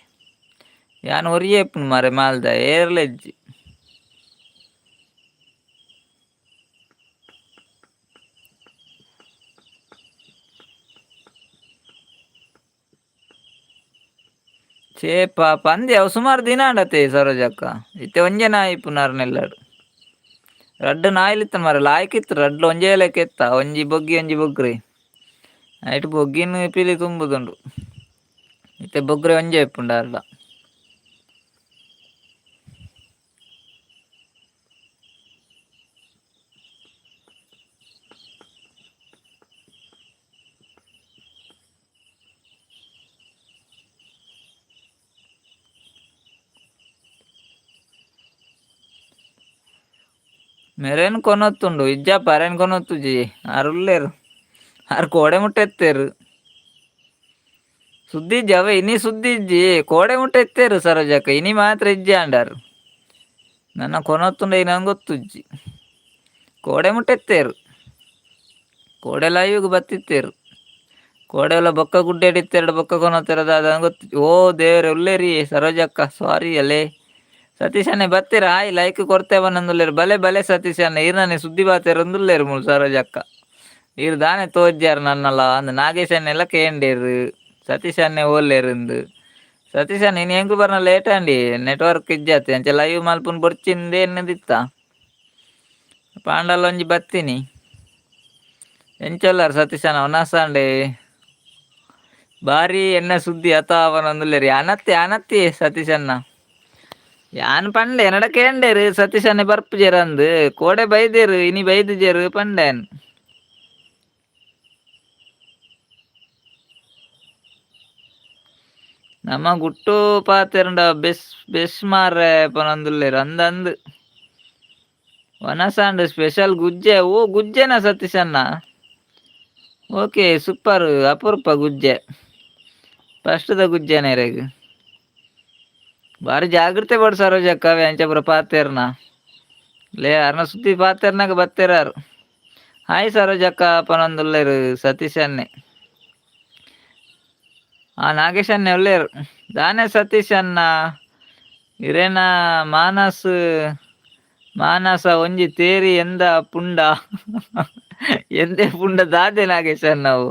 ಯಾನ್ ಒರಿಯೆ ಇಪ್ಪುನು ಮಾರ್ರೆ ಮಾಲ್ದ ಏರ್ಲ ಇಜ್ಜಿ. ಛೇ ಪಾಪ ಅಂದೆ ಅವು ಸುಮಾರು ದಿನ ಆಂಡತೆ ಸರೋಜಕ್ಕ, ಇತ್ತೆ ಒಂಜೆ ನಾಯಿ ಇಪ್ಪುನಾರ್ ನೆಲ್ಲಡ್. ರಡ್ಡ್ ನಾಯಿಲು ಮಾರ್ರೆ ಲಾಯ್ಕ್ ಇತ್ತು ರಡ್ಡ್ ಒಂಜೇ ಲೆಕ್ಕ ಇತ್ತ, ಒಂಜಿ ಬೊಗ್ಗಿ ಒಂಜಿ ಬೊಗ್ರಿ. ಐಟ್ ಬೊಗ್ಗಿನ್ ಪಿಲಿ ತುಂಬುದುಂಡು, ಇತ್ತೆ ಬೊಗ್ರೆ ಒಂಜೆ ಇಪ್ಪುಂಡು ಅರ್ಡ. ಮೆರೆನ್ ಕೊನೊತ್ತುಂಡು ಇಜ್ಜಪ್ಪ ಅರೆನ್ ಕೊನೊತ್ತುಜಿ, ಆರ್ ಉಲ್ಲೆರ್ ಆರ್ ಕೋಡೆ ಮುಟ್ಟ ಎತ್ತೇರು. ಸುದ್ದಿ ಇಜ್ಜಿ ಅವೆ ಇನಿ ಸುದ್ದಿ ಇಜ್ಜಿ, ಕೋಡೆ ಮುಟ್ಟ ಎತ್ತೇರು ಸರೋಜಕ್ಕ, ಇನಿ ಮಾತ್ರ ಇಜ್ಜಿ ಅಂಡಾರ್. ನನ್ನ ಕೊನೊತ್ತುಂಡ ಇನಂಗ್ ಗೊತ್ತುಜ್ಜಿ, ಕೋಡೆ ಮುಟ್ಟ ಎತ್ತೇರು, ಕೋಡೆ ಲೈವ್ಗ್ ಬತ್ತಿತ್ತೇರು. ಕೋಡೆ ಎಲ್ಲ ಬೊಕ್ಕ ಗುಡ್ಡೆ ಇತ್ತೆರಡು ಬೊಕ್ಕ ಕೊನೊತ್ತೆರ ದಾದ ಗೊತ್ತು. ಓ ದೇವ್ರೆ ಉಲ್ಲೇರಿ ಸರೋಜಕ್ಕ, ಸಾರಿ ಅಲ್ಲೇ. ಸತೀಶಣ್ಣೆ ಬತ್ತೀರ ಹಾಯ್ ಲೈಕ್ ಕೊರ್ತೆ ಬನ್ನಂದುಲ್ಲೇರು, ಬಲೆ ಬಲೆ ಸತೀಶಣ್ಣೆ ಈರ್ನನೆ ಸುದ್ದಿ ಬಾತೆರೊಂದುಲ್ಲೇರು ಮೂಲು ಸರೋಜಕ್ಕ. ಈರ್ ದಾನೆ ತೋಜ್ಯಾರ್ ನನ್ನಲ ಅಂದ್ ನಾಗೇಶಣ್ಣೆಲ್ಲ ಕೇಂಡೇರು, ಸತೀಶಣ್ಣೆ ಓಲ್ಲೇರಿಂದು. ಸತೀಶಣ್ಣೆ ಇನಿ ಎಂಕು ಬರ್ನ ಲೇಟ್ ಆಂಡಿ, ನೆಟ್ವರ್ಕ್ ಇಜ್ಜಾತೆ ಅಂಚ ಲೈವ್ ಮಲ್ಪುನ್ ಬೊಡ್ಚಿಂದೆ ಎನ್ನದಿತ್ತ. ಪಾಂಡಲ ಒಂಜಿ ಬತ್ತೀನಿ ಎಂಚೊಲ್ಲಾರ್ ಸತೀಶಣ್ಣ ವನಸಾಂಡೆ ಬಾರಿ ಎನ್ನ ಸುದ್ದಿ ಅತ ಅವನೊಂದುಲ್ಲೇರಿ. ಅನತ್ತಿ ಅನತ್ತಿ ಸತೀಶಣ್ಣ ಯಾನ್ ಪಂಡೆ ಎನ್ನಡ ಕೇಂಡೇರು ಸತೀಶಣ್ಣೆ ಬರ್ಪುಜೆರ್ ಅಂದ್, ಕೋಡೆ ಬೈದೇರು ಇನಿ ಬೈದುಜೆರ್ ಪಂಡೆನ್. ನಮ್ಮ ಗುಟ್ಟು ಪಾತೆರಂಡ ಬೆಸ್ ಬೆಸ್ ಮಾರ್ರೆ ಪನೊಂದುಲ್ಲೆರ್ ಅಂದಂದ್. ವನಸಾಂಡ್ ಸ್ಪೆಷಲ್ ಗುಜ್ಜೆ, ಓ ಗುಜ್ಜೆನಾ ಸತೀಶಣ್ಣ, ಓಕೆ ಸೂಪರ್ ಅಪರೂಪ ಗುಜ್ಜೆ, ಫಸ್ಟ್ದ ಗುಜ್ಜೆನ ಇರೆಗ್. ಬಾರಿ ಜಾಗ್ರತೆ ಬೋಡು ಸರೋಜಕ್ಕ ಅವೆ ಅಂಚ ಪೂರ ಪಾತೆರ್ನ ಲೇ ಅರ್ನ ಸುದ್ದಿ ಪಾತೆರ್ನಾಗ ಬತ್ತೇರಾರು. ಹಾಯ್ ಸರೋಜಕ್ಕ ಪನೊಂದುಲ್ಲೆರ್ ಸತೀಶಣ್ಣೆ. ಆ ನಾಗೇಶಣ್ಣೆ ಉಲ್ಲೆರ್ ದಾನೆ ಸತೀಶಣ್ಣ ಇರೇನ ಮಾನಸ್ ಮಾನಸ ಒಂಜಿ ತೇರಿ ಎಂದ ಪುಂಡ ಎಂದೆ ಪುಂಡ ದಾದೆ ನಾಗೇಶಣ್ಣವು.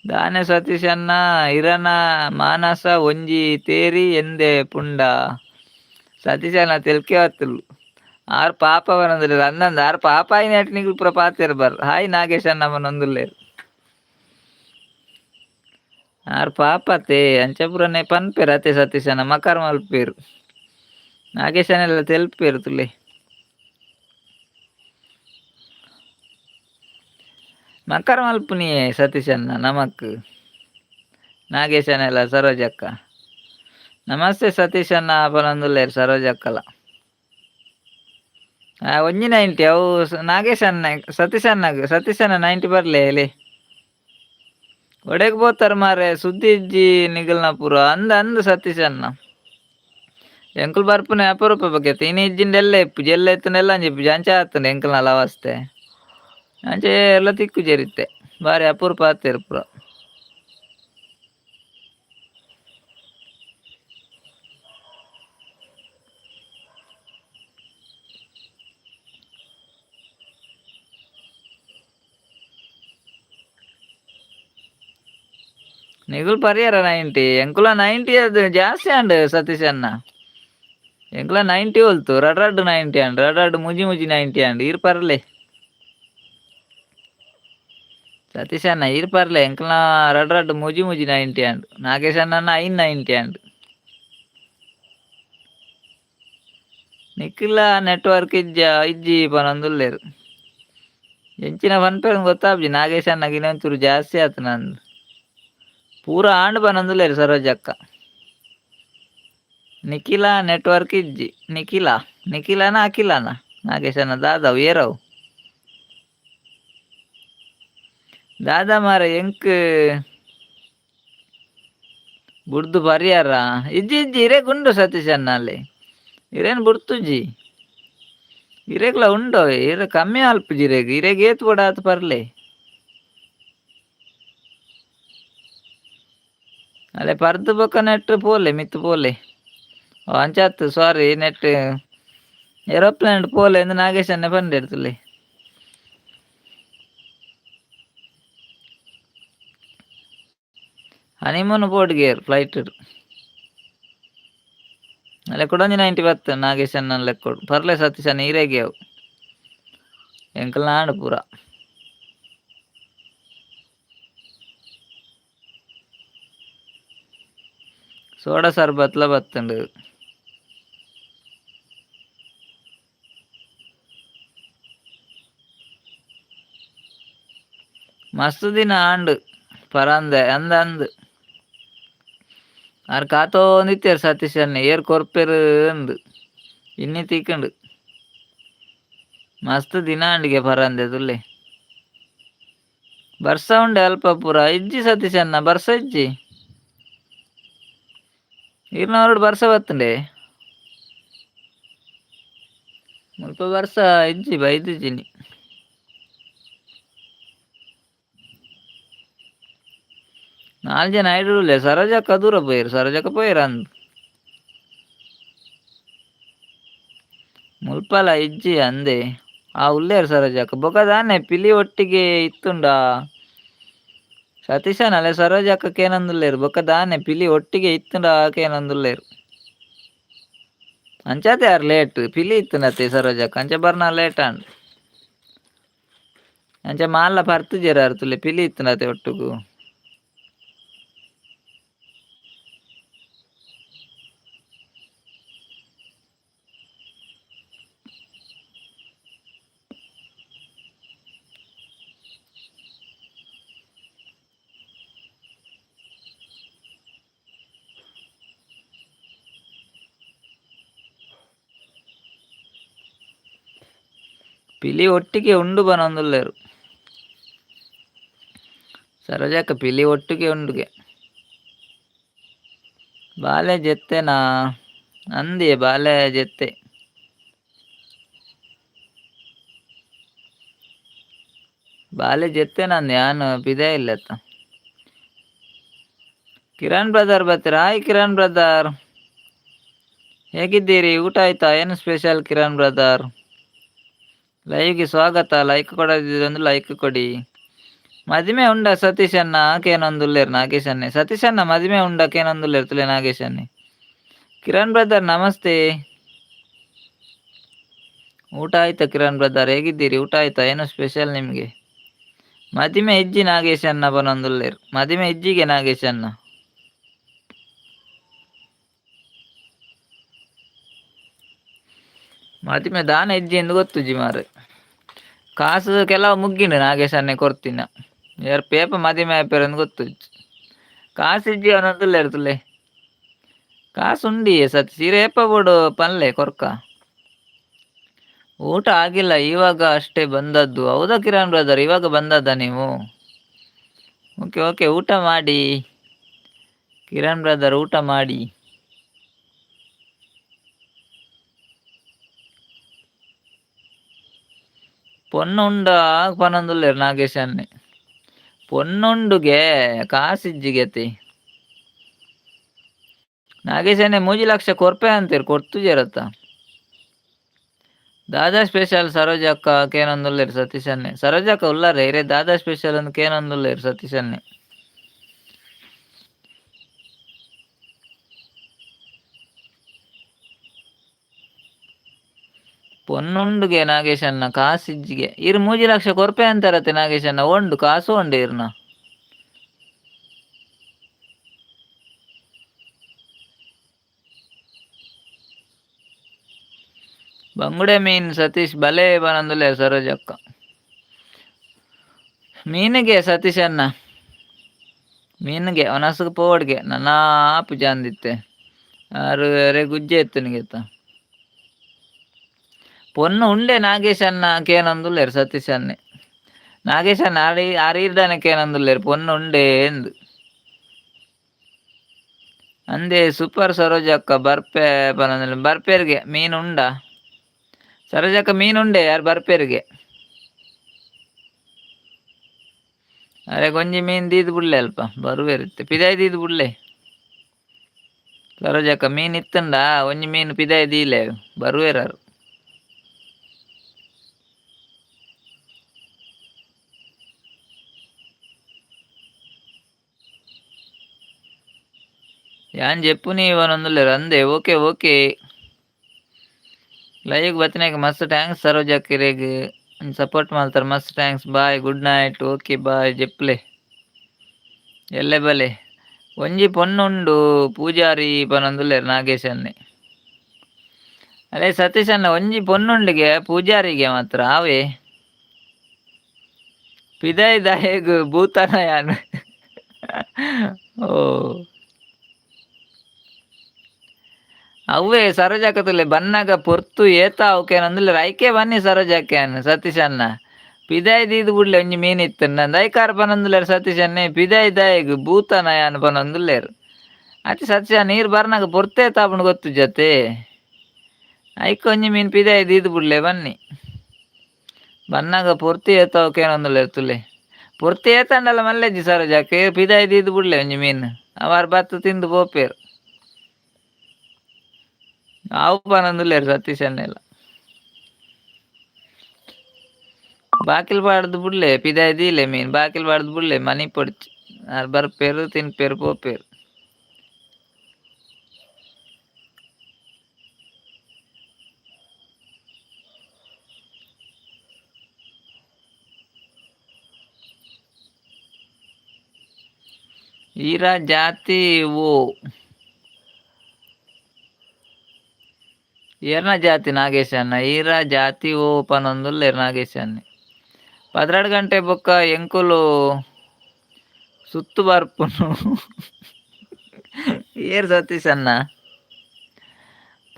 ದಾನೆ ಸತೀಶಣ್ಣ ಇರನ ಮಾನಸ ಒಂಜಿ ತೇರಿ ಎಂದೆ ಪುಂಡ. ಸತೀಶಣ್ಣ ತೆಲ್ಕೆ ಆತುಲು ಆರ್ ಪಾಪ ಬನೊಂದುಲ್ಲೆರ್ ಅಂದಂದ್ ಆರ್ ಪಾಪ ಆಯಿನೆಟ್ ನಿಕುಲು ಪೂರ ಪಾತೆರ್ ಬರ್. ಹಾಯ್ ನಾಗೇಶಣ್ಣ ಪನೊಂದುಲ್ಲೆರ್ ಆರ್ ಪಾಪತೆ ಅಂಚ ಪೂರನೆ ಪನ್ಪೆರ್ ಅತೆ ಸತೀಶಣ್ಣ ಮಕರ್ ಮಲ್ಪೆರ್ ನಾಗೇಶನೆಲ್ಲ ತೆಲ್ಪೆರ್ ತುಲೆ. ಮಕರ ಮಲ್ಪುನಿಯೇ ಸತೀಶಣ್ಣ ನಮಕ್ ನಾಗೇಶನೆಲ್ಲ ಸರೋಜಕ್ಕ. ನಮಸ್ತೆ ಸತೀಶಣ್ಣ ಪನೊಂದುಲ್ಲೆರ್ ಸರೋಜಕ್ಕಲ. ಒಂಜಿ 90 ಅವು ನಾಗೇಶಣ್ಣ ಸತೀಶಣ್ಣಗ್ ಸತೀಶಣ್ಣ 90 ಬರ್ಲೆ ಎಲೆ. ಒಡೆಗ್ ಪೋತಾರ್ ಮಾರ್ರೆ ಸುದ್ದಿ ಇಜ್ಜಿ ನಿಗಲ್ನ ಪೂರ ಅಂದ್ ಅಂದ್ ಸತೀಶಣ್ಣ. ಎಂಕುಲು ಬರ್ಪುನೆ ಅಪರೂಪ ಬಗ್ಗೆ ಇನಿ ಇಜ್ಜಿಂಡ ಎಲ್ಲ ಇಪ್ಪುಜಿ ಎಲ್ಲ ಇತ್ತುಂಡ ಅಂಚ ಇಪ್ಪುಜಿ ಅಂಚ ಆತುಂಡು ಎಂಕಲ್ನ ಅವಸ್ಥೆ ಅಂಚೆ ಎಲ್ಲ ತಿಕ್ಕುಜೆರಿತ್ತೆ ಬಾರಿ ಅಪರೂಪ ಆತೇರು ಪೂರ. ನಿಗುಲ್ ಪರಿಹಾರ 90 ಎಂಕುಲ 90 ಅದು ಜಾಸ್ತಿ ಅಂಡ್ ಸತೀಶ್ ಅಣ್ಣ. ಎಂಕುಲ 90 ಹೊಲ್ತು ರಡ್ ರಡ್ 90 ಅಂಡ್ ರಡ್ ರಡ್ ಮುಜಿ ಮುಜಿ 90 ಅಂಡ್ ಈರ್ ಪರ್ಲೆ ಸತೀಶ್ ಅಣ್ಣ ಈರ್ ಪರ್ಲೆ ಎಂಕುಲ ರಡ್ ರಡ್ ಮುಜಿ ಮುಜಿ 90 ಅಂಡ್ ನಾಗೇಶ್ ಅಣ್ಣ 5 90 ಅಂಡ್. ನಿಕ್ಲ ನೆಟ್ವರ್ಕ್ ಇಜ್ಜ ಇಜ್ಜಿ ಪನೊಂದುಲ್ಲೆರ್ ಎಂಚಿನ ಪನ್ಪೆರ್ ಗೊತ್ತಾಪುಜಿ ನಾಗೇಶ್ ಅಣ್ಣಗ್ ಇನ್ನೊಂಚೂರು ಜಾಸ್ತಿ ಆತು ನಂದು ಪೂರ ಆಂಡ್ ಪನೊಂದುಲ್ಲೆರ್ ಸರೋಜಕ್ಕ. ನಿಖಿಲ ನೆಟ್ವರ್ಕ್ ಇಜ್ಜಿ ನಿಖಿಲ ನಿಖಿಲನ ಅಖಿಲನ ನಾಗೇಶನ ದಾದವು ಏರವು ದಾದಾ ಮಾರ ಎಂಕ್ ಬುಡ್ದು ಪರಿಯಾರ ಇಜ್ಜಿ ಇಜ್ಜಿ ಇರೇ ಗುಂಡು ಸತೀಶ್ ಅಣ್ಣ ಅಲ್ಲಿ ಇರೇನು ಬುಡ್ತುಜಿ ಇರೇಗ್ಲ ಉಂಡು ಇರೆ ಕಮ್ಮಿ ಅಲ್ಪುಜಿ ಇರೆಗ್ ಇರೆಗ್ ಏತ್ ಬೋಡ ಆತ್ ಪರ್ಲೆ ಅಲ್ಲೇ ಪರ್ದು ಬೊಕ್ಕ ನೆಟ್ ಪೋಲೆ ಮಿತ್ತು ಪೋಲೆ ಅಂಚಾತ್ ಸಾರಿ ನೆಟ್ ಏರೋಪ್ಲೇನ್ ಪೋಲೆ ಎಂದು ನಾಗೇಶ್ ಅಣ್ಣೆ ಪಂಡೆರ್ತುಲೆ. ಹನಿಮೂನ್ ಪೋಡ್ಗೇರ್ ಫ್ಲೈಟ್ ಅಲ್ಲೇ ಕುಡೊಂಜಿ 90 ಬತ್ತು ನಾಗೇಶ್ ಅಣ್ಣನ ಲೆಕ್ಕೊಡು ಪರ್ಲೆ ಸತೀಶ್ ಅಣ್ಣ ಇರೆಗೆ ಅವು ಎಂಕಲ್ನ ಆಂಡ್ ಪೂರ. ಸೋಡಾ ಸರ್ಬತ್ಲ ಬತ್ತುಂಡು. ಮಸ್ತ್ ದಿನ ಆಂಡ್ ಪರಂದೆ ಅಂದ ಅಂದ್ ಆರ್ ಕಾತೊಂದಿತ್ತೆರ್ ಸತೀಶ್ ಅಣ್ಣೆ ಏರ್ ಕೊರ್ಪೆರ್ ಅಂದ್ ಇನ್ನಿ ತಿಕ್ಕುಂಡು ಮಸ್ತ್ ದಿನ ಆಂಡ್ಗೆ ಪರಂದೆ ತುಲ್ಲೆ. ಬರ್ಸ ಉಂಡೆ ಅಲ್ಪ ಪೂರ ಇಜ್ಜಿ ಸತೀಶ್ ಅಣ್ಣ ಬರ್ಸ ಇಜ್ಜಿ ಈರ್ನವರೋಡು ಬರ್ಸ ಬತ್ತುಂಡೆ ಮುಲ್ಪ ಬರ್ಸ ಇಜ್ಜಿ ಬೈದಿಜ್ಜಿನಿ. ನಾಲ್ ಜನ ಐಡುಲ್ಲೆ ಸರೋಜಕ್ಕ ದೂರ ಪೋಯೆರ್ ಸರೋಜಕ್ಕ ಪೋಯೆರ್ ಅಂದ್ ಮುಲ್ಪಲ ಇಜ್ಜಿ ಅಂದೆ ಆ ಉಲ್ಲೇರ್ ಸರೋಜಕ್ಕ ಬೊಕ ದಾನೆ ಪಿಲಿ ಒಟ್ಟಿಗೆ ಇತ್ತುಂಡ ಸತೀಶನಲೆ ಸರೋಜಕ್ಕ ಕೇನೊಂದುಲ್ಲೆರ್ ಬೊಕ ದಾನೆ ಪಿಲಿ ಒಟ್ಟಿಗೆ ಇತ್ತುಂಡ ಕೇನೊಂದುಲ್ಲೆರ್ ಅಂಚಾತೆ ಯಾರ್ ಲೇಟ್ ಪಿಲಿ ಇತ್ತುಂಡತ್ತೆ ಸರೋಜಕ್ಕ ಅಂಚ ಬರ್ನ ಲೇಟ್ ಆಂಡ್ ಅಂಚ ಮಾಲ್ಲ ಪರ್ತುಜೆರ್ ಅರ್ತುಲೆ ಪಿಲಿ ಇತ್ತುಂಡತೆ ಒಟ್ಟುಗು. ಪಿಲಿ ಒಟ್ಟಿಗೆ ಉಂಡು ಪನೊಂದುಲ್ಲೆರ್ ಸರೋಜಕ್ಕ ಪಿಲಿ ಒಟ್ಟಿಗೆ ಉಂಡುಗೆ ಬಾಲೆ ಜೆತ್ತೆನಾ ಅಂದಿಯೇ ಬಾಲೆ ಜೆತ್ತೆ. ಬಾಲೆ ಜೆತ್ತೆನ ಅಂದೆ ಯಾನ್ ಪಿದಯಿ ಇಲ್ಲತ್ತ. ಕಿರಣ್ ಬ್ರದರ್ ಬರ್ತೀರಾ? ಹಾಯ್ ಕಿರಣ್ ಬ್ರದರ್, ಹೇಗಿದ್ದೀರಿ? ಊಟ ಆಯ್ತಾ? ಏನು ಸ್ಪೆಷಲ್ ಕಿರಣ್ ಬ್ರದರ್? ಲೈವ್ಗೆ ಸ್ವಾಗತ. ಲೈಕ್ ಕೊಡದಿದ್ರೆ ಲೈಕ್ ಕೊಡಿ. ಮದಿಮೆ ಉಂಡ ಸತೀಶ್ ಅಣ್ಣ ಕೇನೊಂದುಲ್ಲೆರ್ ನಾಗೇಶ್ ಅಣ್ಣೆ. ಸತೀಶ್ ಅಣ್ಣ ಮದಿಮೆ ಉಂಡ ಕೇನೊಂದುಲ್ಲೆರ್ ತುಲೆ ನಾಗೇಶ್ ಅಣ್ಣೆ. ಕಿರಣ್ ಬ್ರದರ್ ನಮಸ್ತೆ. ಊಟ ಆಯ್ತಾ ಕಿರಣ್ ಬ್ರದರ್? ಹೇಗಿದ್ದೀರಿ? ಊಟ ಆಯ್ತಾ? ಏನು ಸ್ಪೆಷಲ್ ನಿಮಗೆ? ಮದಿಮೆ ಇಜ್ಜಿ ನಾಗೇಶ್ ಅಣ್ಣ ಬನೊಂದುಲ್ಲೆರ್. ಮದಿಮೆ ಇಜ್ಜಿಗೆ ನಾಗೇಶ್ ಅಣ್ಣ. ಮದಿಮೆ ದಾನ ಇಜ್ಜಿ ಎಂದು ಗೊತ್ತುಜ್ಜಿ ಮಾರ್ರೆ. ಕಾಸು ಕೆಲವು ಮುಗ್ಗಿಂಡು ನಾಗೇಶ್ ಅಣ್ಣೆ ಕೊರ್ತಿನ. ಏರ್ ಪೇಪ ಮದಿಮೆ ಆಪೆರ್ ಗೊತ್ತುಜ್ಜಿ. ಕಾಸು ಇಜ್ಜಿ ಅವನೊಂದುಲ್ಲೆರ್ ತುಲೆ. ಕಾಸು ಉಂಡಿ ಸತ್ ಸೀರೆ ಏಪ ಬೋಡು ಪನ್ಲೆ ಕೊರ್ಕ. ಊಟ ಆಗಿಲ್ಲ ಇವಾಗ ಅಷ್ಟೇ ಬಂದದ್ದು. ಹೌದಾ ಕಿರಣ್ ಬ್ರದರ್, ಇವಾಗ ಬಂದದ್ದ ನೀವು? ಓಕೆ ಓಕೆ, ಊಟ ಮಾಡಿ ಕಿರಣ್ ಬ್ರದರ್, ಊಟ ಮಾಡಿ. ಪೊನ್ನುಂಡ ಪನೊಂದುಲ್ಲೆರ್ ನಾಗೇಶನ್ನೆ. ಪೊನ್ನುಂಡುಗೆ ಕಾಸಿಜ್ಜಿಗೆತಿ. ನಾಗೇಶನ್ನೆ 3 ಲಕ್ಷ ಕೊರ್ಪೆ ಅಂತೀರ್, ಕೊರ್ತುಜೆರತ್ತ. ದಾದಾ ಸ್ಪೆಷಲ್ ಸರೋಜಕ್ಕ ಕೇನೊಂದುಲ್ಲೆರ್ ಸತೀಶನ್ನೆ. ಸರೋಜಕ್ಕ ಉಲ್ಲಾರೆ ಇರೆ ದಾದಾ ಸ್ಪೆಷಲ್ ಅಂದ್ ಕೇನೊಂದುಲ್ಲೆರ್ ಸತೀಶನ್ನೆ. ಪೊನ್ನುಂಡುಗೆ ನಾಗೇಶಣ್ಣ, ಕಾಸಿಜ್ಜಿಗೆ. ಇರ್ 3 ಲಕ್ಷ ಕೊರ್ಪೆ ಅಂತಾರತ್ತೆ ನಾಗೇಶಣ್ಣ. ಉಂಡು ಕಾಸು ಉಂಡು ಇರ್ನ. ಬಂಗುಡೆ ಮೀನ್ ಸತೀಶ್ ಬಲೆ ಬನೊಂದುಲ್ಲೆರ್ ಸರೋಜಕ್ಕ. ಮೀನಿಗೆ ಸತೀಶ್ ಅಣ್ಣ, ಮೀನಿಗೆ ಒನಸ್ಗ್ ಪೋವಡ್ಗೆ ನನ ಆಪುಜಾಂದಿತ್ತೆ. ಆರು ಅರೆ ಗುಜ್ಜೆ ಇತ್ತನಿಗೆತ್ತ. ಪೊನ್ನು ಉಂಡೆ ನಾಗೇಶಣ್ಣ ಕೇನೊಂದುಲ್ಲೆರ್ ಸತೀಶ್ ಅಣ್ಣೆ. ನಾಗೇಶಣ್ಣ ಆರಿ ಆರೀರ್ದಾನೆ ಕೇನೊಂದುಲ್ಲೆರ್ ಪೊನ್ನು ಉಂಡೆ ಎಂದು. ಅಂದೆ ಸೂಪರ್ ಸರೋಜಕ್ಕ ಬರ್ಪೆ ಪನೊಂದುಲ್ಲೆ. ಬರ್ಪೆರ್ಗೆ ಮೀನು ಉಂಡಾ ಸರೋಜಕ್ಕ? ಮೀನು ಉಂಡೆ ಯಾರು ಬರ್ಪೆರ್ಗೆ. ಅರೆ ಒಂಜಿ ಮೀನ್ ದೀದ್ ಬುಡ್ಲೆ, ಅಲ್ಪ ಬರುವೆರ್. ಪಿದಾಯಿ ದೀದ್ ಬುಡ್ಲೆ ಸರೋಜಕ್ಕ. ಮೀನ್ ಇತ್ತಂಡ ಒಂಜಿ ಮೀನ್ ಪಿದಾಯಿ ದೀಲೆ, ಬರುವೆರಾರು. ಯಾನ್ ಜೆಪ್ಪುನಿ ಪನೊಂದುಲ್ಲೆರ್. ಅಂದೆ okay okay. Live ಬತ್ತಿನಾಗ ಮಸ್ತ್ thanks ಸರೋಜಕ್ಕ. ಇರೆಗ್ ಸಪೋರ್ಟ್ ಮಲ್ತಾರ, ಮಸ್ತ್ thanks. Bye, good night. Okay bye. ಜೆಪ್ಲೆ ಎಲ್ಲೆ ಬಲೆ. ಒಂಜಿ ಪೊನ್ನುಂಡು ಪೂಜಾರಿ ಪನೊಂದುಲ್ಲೆರ್ ನಾಗೇಶನ್ನೆ. ಅರೆ ಸತೀಶ್ ಅಣ್ಣ, ಒಂಜಿ ಪೊನ್ನುಂಡಿಗೆ ಪೂಜಾರಿಗೆ ಮಾತ್ರ ಆವೇ. ಪಿದಾಯಿ ದಾಯೆಗ್ ಭೂತನ ಯಾನ್? ಓ ಅವ್ವೇ ಸರೋಜಕ್ಕ ಬನ್ನಾಗ ಪೊರ್ತು ಏತ ಅವಕೇನಂದುಲ್ಲೆರ್. ಐಕೆ ಬನ್ನಿ ಸರೋಜಕ್ಕೆ ಸತೀಶ್ ಅಣ್ಣ. ಪಿದಾಯಿ ದೀದ್ ಬುಡ್ಲೆ ಒಂಜಿ ಮೀನ್ ಇತ್ತುಂಡ. ಐಕಾರ ಪನೊಂದುಲ್ಲೆರ್ ಸತೀಶ್ ಅಣ್ಣೆ, ಪಿದಾಯಿ ದಾಯೆಗ್ ಭೂತನ ಯಾನ್ ಪನೊಂದುಲ್ಲೆರ್. ಅತಿ ಸತೀಶ ನೀರ್ ಬರ್ನಾಗ ಪೊರ್ತೆ ತಾಪುಂಡು ಗೊತ್ತುಜತೆ. ಐಕ್ ಒಂಜಿ ಮೀನ್ ಪಿದಾಯಿ ದೀದ್ ಬುಡ್ಲೆ ಬನ್ನಿ. ಬನ್ನಾಗ ಪೊರ್ತು ಏತಾವ್ ಕೇನೊಂದುಲ್ಲೆರ್ ತುಲೆ. ಪೊರ್ತು ಏತಂಡಲ ಮಲ್ಲೆಜ್ಜಿ ಸರೋಜಕ್ಕ, ಪಿದಾಯಿ ದೀದ್ ಬುಡ್ಲೆ ಒಂಜಿ ಮೀನ್. ಅವಾರ್ ಬತ್ತು ತಿಂದು ಪೋಪೇರು. ಆವು ಪನೊಂದುಲ್ಲೆರ್ ಸತೀಶ್ ಅಣ್ಣೆಲ. ಬಾಕಿಲ್ ಪಾಡ್ದು ಬುಡ್ಲೆ, ಪಿದಾಯಿ ದೀಲೆ ಮೀನ್, ಬಾಕಿಲ್ ಪಾಡ್ದು ಬುಡ್ಲೆ, ಮನಿ ಪೊಡ್ಚಿ. ಆರ್ ಬರ್ಪೇರು, ತಿನ್ಪೇರು, ಪೋಪೇರು. ಈರ ಜಾತಿ ಓ ಏರ್ನ ಜಾತಿ ನಾಗೇಶಣ್ಣ? ಈರ ಜಾತಿ ಓ ಪನೊಂದುಲ್ಲೆರ್ ನಾಗೇಶಣ್ಣೆ. 12 ಗಂಟೆ ಬೊಕ್ಕ ಎಂಕುಲು ಸುತ್ತು ಬರ್ಪುನು. ಏರ್ ಸತೀಶ್ ಅಣ್ಣ?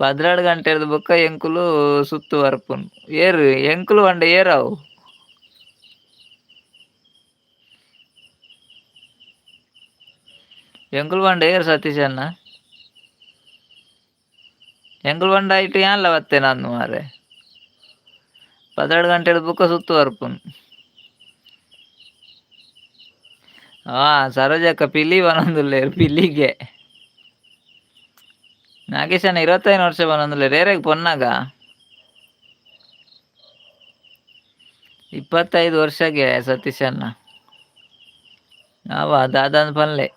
12 ಗಂಟೆರ್ದ್ ಬೊಕ್ಕ ಎಂಕುಲು ಸುತ್ತು ಬರ್ಪುನು. ಏರ್ ಎಂಕುಲು ಪಂಡ ಏರಾವು? ಎಂಕುಲು ಪಂಡ ಏರ್ ಸತೀಶ್ ಅಣ್ಣ? ಎಂಕುಲು ಪಂಡ ಐಟ್ ಯಾನ್ಲ ಬತ್ತೆ ನಾನು ಮಾರ್ರೆ. 12 ಗಂಟೆರ್ದ್ ಬೊಕ್ಕ ಸುತ್ತು ಬರ್ಪುನು. ಆ ಸರೋಜಕ್ಕ ಪಿಲಿ ಪನೊಂದುಲ್ಲೆರ್. ಪಿಲಿಗೆ ನಾಗೇಶಣ್ಣ 25 ವರ್ಷ ಪನೊಂದುಲ್ಲೆರ್. ಏರೆಗ್ ಪೊನ್ನಾಗ? 25 ವರ್ಷಗೆ ಸತೀಶಣ್ಣ. ಅವ ದಾದಾಂದ್ ಪನ್ಲೆ.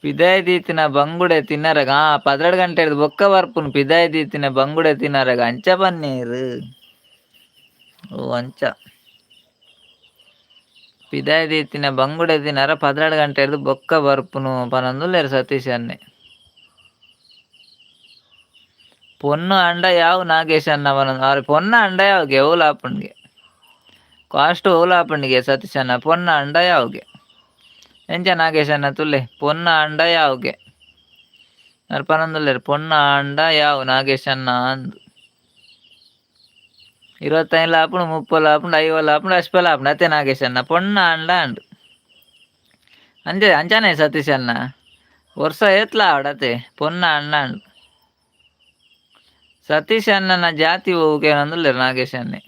ಪಿದಾಯಿ ದೀತಿನ ಬಂಗುಡೆ ತಿನ್ನರಗ. ಆ 12 ಗಂಟೆರ್ದ್ ಬೊಕ್ಕ ಬರ್ಪುನು ಪಿದಾಯಿ ದೀತಿನ ಬಂಗುಡೆ ತಿನ್ನರಗ. ಅಂಚ ಪನ್ನೇರು. ಓ ಅಂಚ ಪಿದಾಯಿ ದೀತಿನ ಬಂಗುಡೆ ತಿನ್ನರ 12 ಗಂಟೆರ್ದ್ ಬೊಕ್ಕ ಬರ್ಪುನು ಪನೊಂದುಲ್ಲೆರ್ ಸತೀಶ್ ಅಣ್ಣೆ. ಪೊನ್ನು ಅಂಡ ಯಾವು ನಾಗೇಶ್ ಅಣ್ಣ ಪನೊಂದು. ಆರ್ ಪೊನ್ನ ಅಂಡ ಯಾವ್ಗೆ ಓಲು ಆಪುಂಡ್ಗೆ ಕಾಸ್ಟ್ ಓಲು ಆಪುಂಡಿಗೆ ಸತೀಶ್ ಅಣ್ಣ? ಪೊನ್ನ ಅಂಡ ಯಾವ್ಗೆ? ಎಂಚ ನಾಗೇಶ್ ಅಣ್ಣ ತುಲೆ? ಪೊನ್ನ ಅಂಡ ಯಾವ್ಗೆ ಆರ್ ಪನೊಂದುಲ್ಲೆರ್. ಪೊನ್ನ ಅಂಡ ಯಾವು ನಾಗೇಶ್ ಅಣ್ಣ ಅಂದ್. 25 ಆಪುಂಡು, 30 ಆಪುಂಡು, 50 ಆಪುಂಡು, ಅಷ್ಪಲ ಆಪುಂಡು ಅತ್ತೆ ನಾಗೇಶ್ ಅಣ್ಣ? ಪೊನ್ನ ಅಂಡ ಅಂಡ್. ಅಂಚೆ ಅಂಚಾನೆ ಸತೀಶ್ ಅಣ್ಣ. ವರ್ಷ ಏತ್ಲ ಆವಡತೆ ಪೊನ್ನ ಅಣ್ಣ. ಸತೀಶ್ ಅಣ್ಣನ ಜಾತಿ ಹೋಗೇನಂದ್ರೆ ನಾಗೇಶ್ ಅಣ್ಣೆ.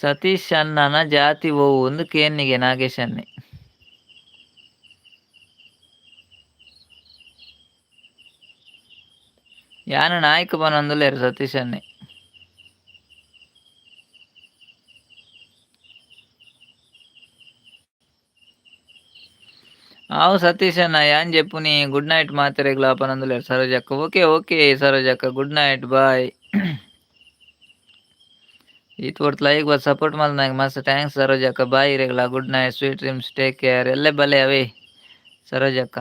ಸತೀಶ್ ಅಣ್ಣನ ಜಾತಿ ಹೋವು ಒಂದು ಕೇನಿಗೆ ನಾಗೇಶ್ ಅಣ್ಣೆ. ಯಾನು ನಾಯ್ಕ ಪನೊಂದುಲ್ಲೆರ್ ಸತೀಶ್ ಅಣ್ಣೆ. ಆವು ಸತೀಶ್ ಅಣ್ಣ ಯಾನ್ ಜೆಪ್ಪುನಿ ಗುಡ್ ನೈಟ್ ಮಾತೆರೆಗ್ಲಾ ಪನೊಂದುಲ್ಲೆರ್ ಸರೋಜಕ್ಕ. ಓಕೆ ಓಕೆ ಸರೋಜಕ್ಕ, good night, ಬಾಯ್. ಈತ್ ಪೊರ್ತು ಲೈಕ್ ಬತ್ ಸಪೋರ್ಟ್ ಮಲ್ತ್ನಾಗ ಮಸ್ತ್ thanks ಸರೋಜಕ್ಕ. ಬಾಯ್ ಇರೆಗ್ಲಾ, good night, sweet dreams, take care. ಎಲ್ಲೆ ಬಲೆ ಅವೇ ಸರೋಜಕ್ಕ.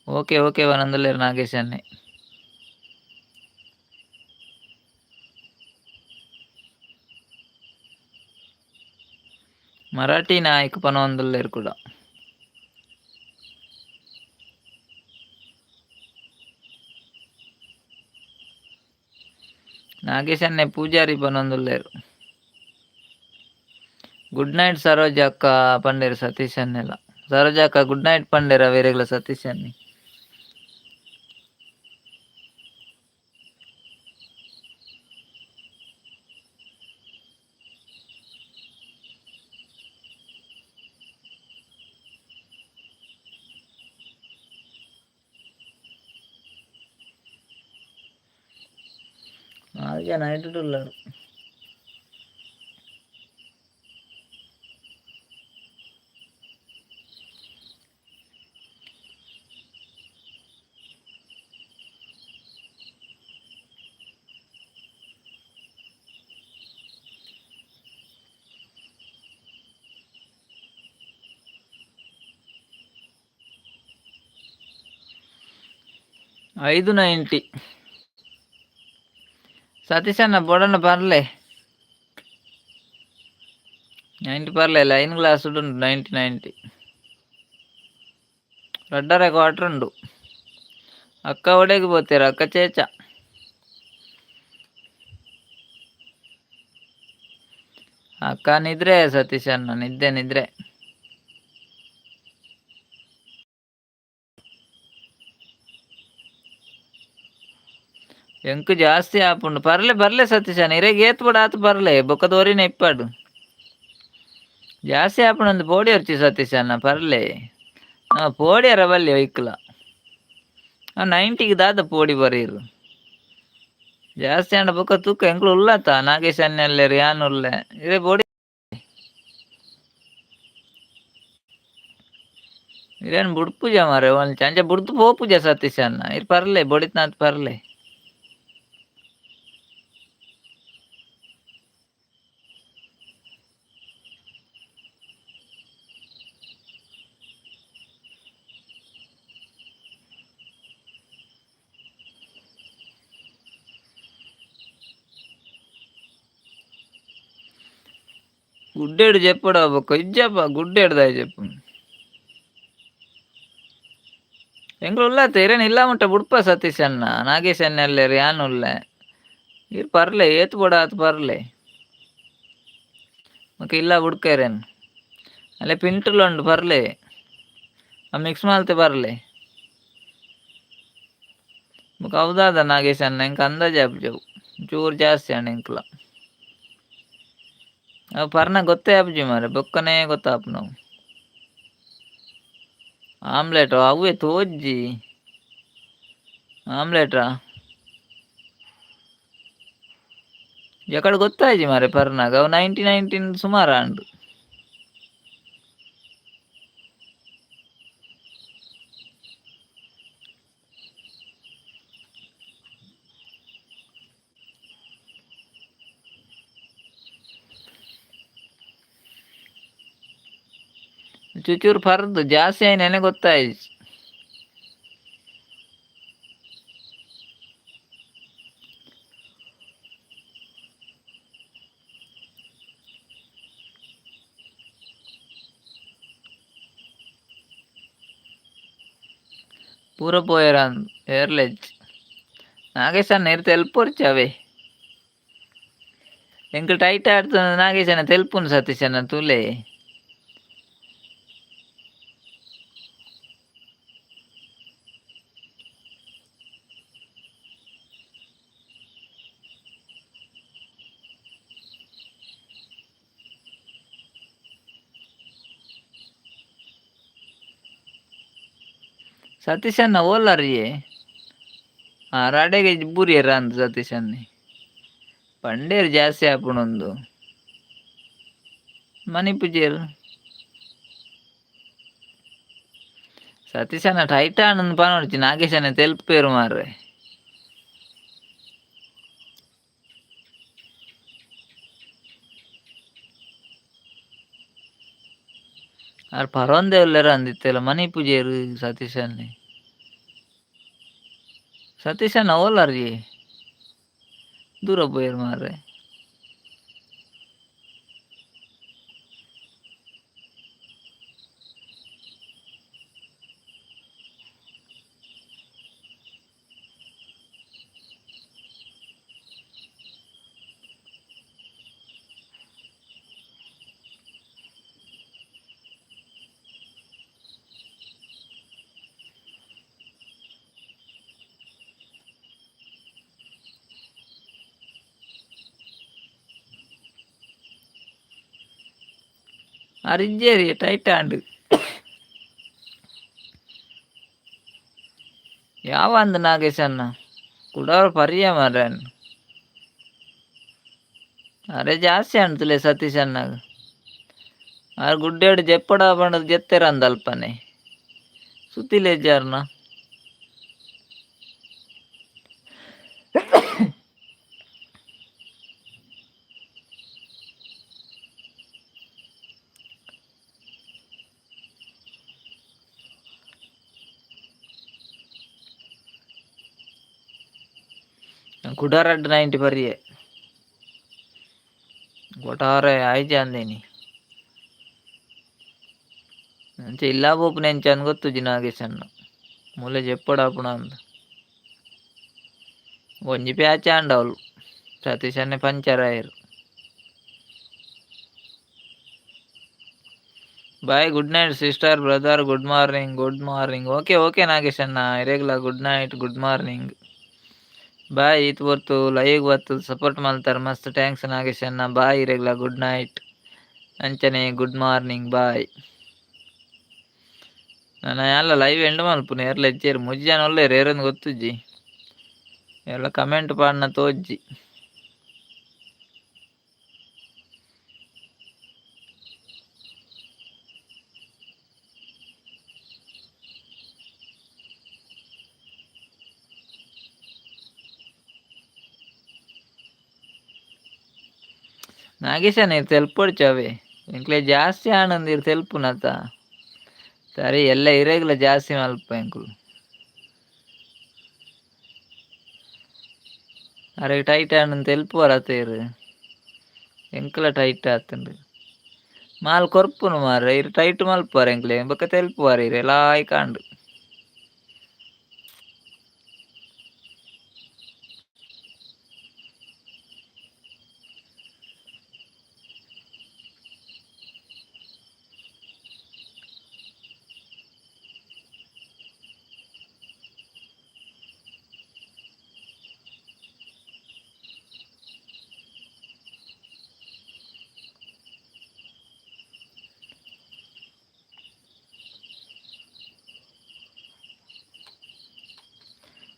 ಓಕೆ ಓಕೆ ಪನೊಂದುಲ್ಲೆರ್ ನಾಗೇಶ್ ಅಣ್ಣೆ. ಮರಾಠಿ ನಾಯಕ್ ಪನೊಂದುಲ್ಲೆರ್ ಕೂಡ. ನಾಗೇಶ್ ಅಣ್ಣೆ ಪೂಜಾರಿ ಪನೊಂದುಲ್ಲೆರ್. ಗುಡ್ ನೈಟ್ ಸರೋಜಕ್ಕ ಪಂಡೆರ್ ಸತೀಶ್ ಅಣ್ಣೆಲ. ಸರೋಜಕ್ಕ ಗುಡ್ ನೈಟ್ ಪಂಡೆರ್ ಅವೆರೆಗ್ಲ ಸತೀಶ್ ಅಣ್ಣೆ. ನಾಲ್ ಜನ ಐಟುಡುಲ್ಲೆರ್. 590. ಸತೀಶ್ ಅಣ್ಣ ಬೋಡಣ್ಣ ಪರ್ಲೆ 90 ಪರ್ಲೆ ಲೈನ್ ಗ್ಲಾಸ್ ಉಂಟು 90 90 ರಡ್ಡರೆ ಕ್ವಾರ್ಟರ್ ಉಂಡು. ಅಕ್ಕ ಒಡೆಗೆ ಪೋತೀರ ಅಕ್ಕ ಚೇಚ. ಅಕ್ಕ ನಿದ್ರೆ ಸತೀಶ್ ಅಣ್ಣ, ನಿದ್ದೆ ನಿದ್ರೆ. ಎಂಕ್ ಜಾಸ್ತಿ ಆಪುಂಡು. ಪರ್ಲೆ ಪರ್ಲೆ ಸತೀಶ್ ಅಣ್ಣ, ಇರೆಗ್ ಏತ್ ಬೋಡ ಆತ್ ಪರ್ಲೆ, ಬೊಕ್ಕ ದೋರಿನ ಇಪ್ಪಡು. ಜಾಸ್ತಿ ಆಪುಂಡು ಪೋಡಿ ಒರ್ಚಿ ಸತೀಶ್ ಅಣ್ಣ, ಪರ್ಲೆ. ಪೋಡಿಯರ ಬಲ್ಲಿ ಒಯ್ಕ್ಲ. 90ಗ್ ದಾದ ಪೋಡಿ ಬರೀರು ಜಾಸ್ತಿ ಆಂಡ ಬೊಕ್ಕ ತೂಕ ಎಂಕ್ಲು ಉಲ್ಲತ ನಾಗೇಶ್ ಅಣ್ಣೆ ಉಲ್ಲೆರ್ ಯಾನ್ ಉಲ್ಲೆ ಇರೆ ಪೋಡಿ ಇರೇನ್ ಬುಡ್ಪುಜ ಮಾರ್ರೆ ಒಂಚ ಅಂಚ ಬುಡ್ದು ಪೋಪುಜ ಸತೀಶ್ ಅಣ್ಣ. ಇರ್ ಪರ್ಲೆ ಬೊಡಿತ್ನಾತ್ ಪರ್ಲೆ. ಗುಡ್ಡೆಡ್ ಜೆಪ್ಪಡ ಬೊಕ್ಕ ಇಜ್ಜಪ್ಪ ಗುಡ್ಡೆಡ್ ದಾಯೆ ಜೆಪ್ಪು. ಎಂಕ್ಲು ಉಲ್ಲತ್ತ ಇರೇನ್ ಇಲ್ಲ ಮುಟ್ಟ ಬುಡ್ಪ ಸತೀಶ್ ಅಣ್ಣ, ನಾಗೇಶ್ ಅಣ್ಣ ಉಲ್ಲೆರ್ ಯಾನ್ ಉಲ್ಲೆ. ಇರ್ ಪರ್ಲೆ ಏತ್ ಬೋಡ ಆತ್ ಪರ್ಲೆ. ಬೊಕ ಇಲ್ಲ ಬುಡ್ಕ ಇರೇನ್. ಅಲ್ಲೇ ಪಿಂಟುಲ ಉಂಡು ಪರ್ಲೆ. ಆ ಮಿಕ್ಸ್ ಮಲ್ತೆ ಪರ್ಲೆ. ಬೊಕ ಅವು ದಾದ ನಾಗೇಶ್ ಅಣ್ಣ ಎಂಕ್ ಅಂದಾಜು ಆಪುಜಿ ಅವು ಚೂರು ಜಾಸ್ತಿ ಆಂಡ್ ಎಂಕ್ಲ. ಅವು ಪರ್ನ ಗೊತ್ತೇ ಆಪುಜಿ ಮಾರ್ರೆ ಬೊಕ್ಕನೇ ಗೊತ್ತಾಪುನವು. ಆಮ್ಲೆಟ್ ಅವೇ ತೋಜ್ಜಿ ಆಮ್ಲೆಟಾ ಎಕಡೆ ಗೊತ್ತಾಯ್ಜಿ ಮಾರ್ರೆ ಪರ್ನಾಗ ಅವು 90 19 ಸುಮಾರು ಆಂಡ್. ಚುಚೂರು ಪರ್ದು ಜಾಸ್ತಿ ಆಯ್ನೆನೆ ಗೊತ್ತಾಯ್ಜಿ. ಪೂರ ಪೋಯೆರಾಂದ್ ಏರ್ಲೆಜ್ ನಾಗೇಶ್ ಅಣ್ಣ ಇರ್ ತೆಲ್ಪೊರ್ಚಿ ಅವೇ. ಎಂಕ್ ಟೈಟ್ ಆಡ್ತುಂಡು ನಾಗೇಶ್ ಅಣ್ಣ ತೆಲ್ಪುನು ಸತೀಶ್ ಅಣ್ಣ ತೂಲೆ. ಸತೀಶಣ್ಣ ಓಲಾರಿಯೇ ರಾಡೆಗೆ ಬೂರಿಯರ ಅಂದ್ ಸತೀಶನ್ನಿ ಪಂಡೇರು ಜಾಸ್ತಿ ಆಪುಣೊಂದು ಮಣಿಪುಜೇರು ಸತೀಶಣ್ಣ ಟೈಟ್ ಆನಂದ್ ಪನೊಡ್ಚಿ ನಾಗೇಶಣ್ಣ ತೆಲ್ಪೇರು ಮಾರ್ರೆ. ಆರ್ ಪರೊಂದೆ ಉಲ್ಲೆರ್ ಅಂದಿತ್ತೆಲ್ಲ ಮಣಿಪುಜೇರು ಸತೀಶನ್ನೇ. ಸತೀಶಣ್ಣ ಓಲಾರ್ಜಿ ದೂರ ಪೋಯೆರ್ ಮಾರ್ರೆ. ಆರ್ ಇಜ್ಜೇರಿ ಟೈಟ್ ಆಂಡ್. ಯಾವ ಅಂದ್ ನಾಗೇಶಣ್ಣ ಕುಡಾರ ಪರ್ಯ ಮಾರ್ರೆ. ಅರೆ ಜಾಸ್ತಿ ಆಂಡ್ ಸತೀಶ್ ಅಣ್ಣಗ್. ಆರ್ ಗುಡ್ಡೆಡ್ ಜೆಪ್ಪಡ ಪಂಡದ್ ಜೆತ್ತೆರ್ ಅಂದ್ ಅಲ್ಪನೆ ಸುತಿಲೆ ಇಜ್ಜಾರ್ನ. ಕುಡಾರಡ್ಡ್ 90 ಪರಿಯೆ ಒಟ್ಟಾರೆ ಆಯ್ಜ ಅಂದೇನಿ ಅಂಚ ಇಲ್ಲ ಪೋಪುನ ಎಂಚ ಅಂದ್ ಗೊತ್ತುಜಿ ನಾಗೇಶಣ್ಣ ಮೂಲೆ ಜೆಪ್ಪಡ ಆಪುಣ ಅಂದ್. ಒಂಜಿ ಪ್ಯಾಚ್ ಆಂಡ ಅವ್ಲು ಸತೀಶನ್ನೇ ಪಂಚರ್ ಆಯೆರ್. Bye, good night sister brother, good morning. Good morning. Okay okay ನಾಗೇಶಣ್ಣ ಇರೆಗ್ಲ good night, good morning, bye. ಈತ್ ಪೊರ್ತು ಲೈವ್ ಬತ್ತುದು ಸಪೋರ್ಟ್ ಮಲ್ತಾರ್ ಮಸ್ತ್ thanks ನಾಗೇಶಣ್ಣ. ಬಾಯ್ ಇರೆಗ್ಲ ಗುಡ್ ನೈಟ್ ಅಂಚನೆ ಗುಡ್ ಮಾರ್ನಿಂಗ್, ಬಾಯ್. ನನ ಯಾನ್ಲ ಲೈವ್ ಎಂಡ್ ಮಲ್ಪುನು ಏರ್ಲ ಇಜ್ಜೆರ್ ಮೂಜಿ ಜನ ಉಲ್ಲೆರ್ ಏರೆಂದ್ ಗೊತ್ತುಜ್ಜಿ ಏರ್ಲ ಕಮೆಂಟ್ ಪಾಡ್ನ ತೋಜ್ಜಿ. ನಾಗೇಶಣ್ಣ ಇರ್ ತೆಲ್ಪೊಡ್ಚಿ ಅವೇ ಎಂಕ್ಲೆ ಜಾಸ್ತಿ ಆಂಡಂದ್ ಇರ್ ತೆಲ್ಪುನತ ಸರಿ ಎಲ್ಲ ಇರೆಗ್ಲ ಜಾಸ್ತಿ ಮಲ್ಪ ಎಂಕುಲು. ಅರೆಗ್ ಟೈಟ್ ಆಂಡಂದ್ ತೆಲ್ಪುವರ ಅತ ಇರ್ ಎಂಕ್ಲ ಟೈಟ್ ಆತುಂಡು ಮಾಲ್ ಕೊರ್ಪುನು ಮಾರ್ರೆ ಇರ್ ಟೈಟ್ ಮಲ್ಪುವರ್ ಎಂಕ್ಲೆ ಬೊಕ ತೆಲ್ಪುವರ್ ಇರ್ ಲಾಯ್ಕ್ ಆಂಡ್.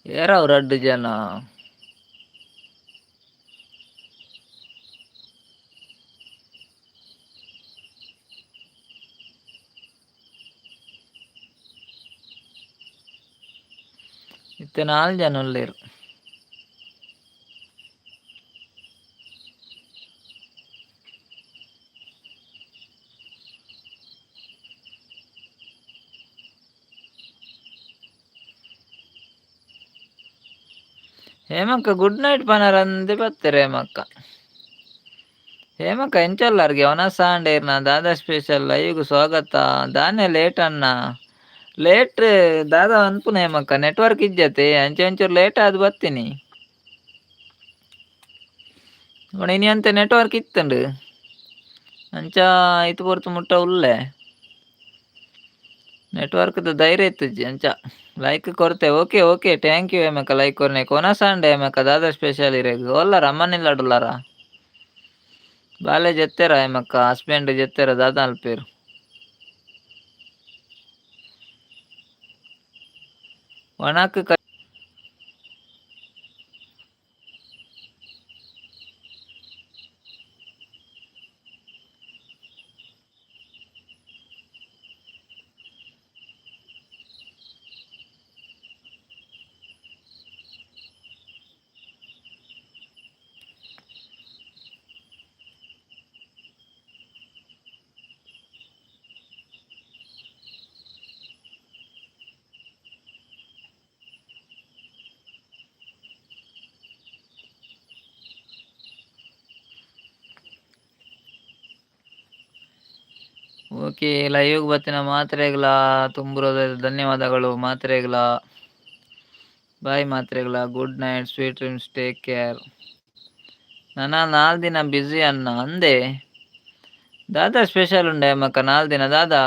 ಏರವು ರಡ್ಡ್ ಜನ. ಇತ್ತೆ ನಾಲ್ ಜನ ಉಲ್ಲೆರ್. ಹೇಮಕ್ಕ ಗುಡ್ ನೈಟ್ ಪನರಂದೆ ಬತ್ತೆರ್ ಹೇಮಕ್ಕ. ಹೇಮಕ್ಕ ಎಂಚೊಲ್ಲರ್ಗೆ ವನಸ್ ಆಂಡೇರ್ನ ದಾದಾ ಸ್ಪೆಷಲ್ ಲೈವ್ಗ್ ಸ್ವಾಗತ. ದಾನೆ ಲೇಟ್ ಅಣ್ಣ ಲೇಟ್ ದಾದಾ ಅನ್ಪುನ ಹೇಮಕ್ಕ ನೆಟ್ವರ್ಕ್ ಇಜ್ಜತೆ ಅಂಚೆ ಒಂಚೂರು ಲೇಟ್ ಆದ್ ಬತ್ತೀನಿ. ಇನಿ ಅಂತೆ ನೆಟ್ವರ್ಕ್ ಇತ್ತುಂಡು ಅಂಚ ಇತ್ ಪೊರ್ತು ಮುಟ್ಟ ಉಲ್ಲೆ ನೆಟ್ವರ್ಕ್ ದ ಧೈರ್ಯ ಇತ್ತುಜಿ ಅಂಚ ಲೈಕ್ ಕೊರ್ತೆ. ಓಕೆ ಓಕೆ thank you ಹೇಮಕ್ಕ like ಕೊರ್ನೆ. ಕೊನಸಾಂಡೆ ಹೇಮಕ್ಕ ದಾದಾ ಸ್ಪೆಷಲ್ ಇರೆಗ್ ಓಲ್ಲರ ಅಮ್ಮನಿಲ್ಲಡ್ ಉಲ್ಲರ ಬಾಲೆ ಜೆತ್ತೆರ ಹೇಮಕ್ಕ ಹಸ್ಬೆಂಡ್ ಜೆತ್ತೆರ ದಾದಾ ಅಲ್ಪೇರು. ಒಣಕ್. ಓಕೆ, ಲೈವ್ ಬತ್ತಿನ ಮಾತ್ರೆಗಳ ತುಂಬುರೋದ ಧನ್ಯವಾದಗಳು ಮಾತ್ರೆಗಳ. ಬಾಯ್ ಮಾತ್ರೆಗಳ, good night, sweet dreams, take care. ನಾನು ನಾಲ್ ದಿನ ಬ್ಯುಸಿ ಅನ್ನ ಅಂದೆ. ದಾದಾ ಸ್ಪೆಷಲ್ ಉಂಡೆ ಅಮ್ಮಕ್ಕ ನಾಲ್ ದಿನ? ದಾದಾ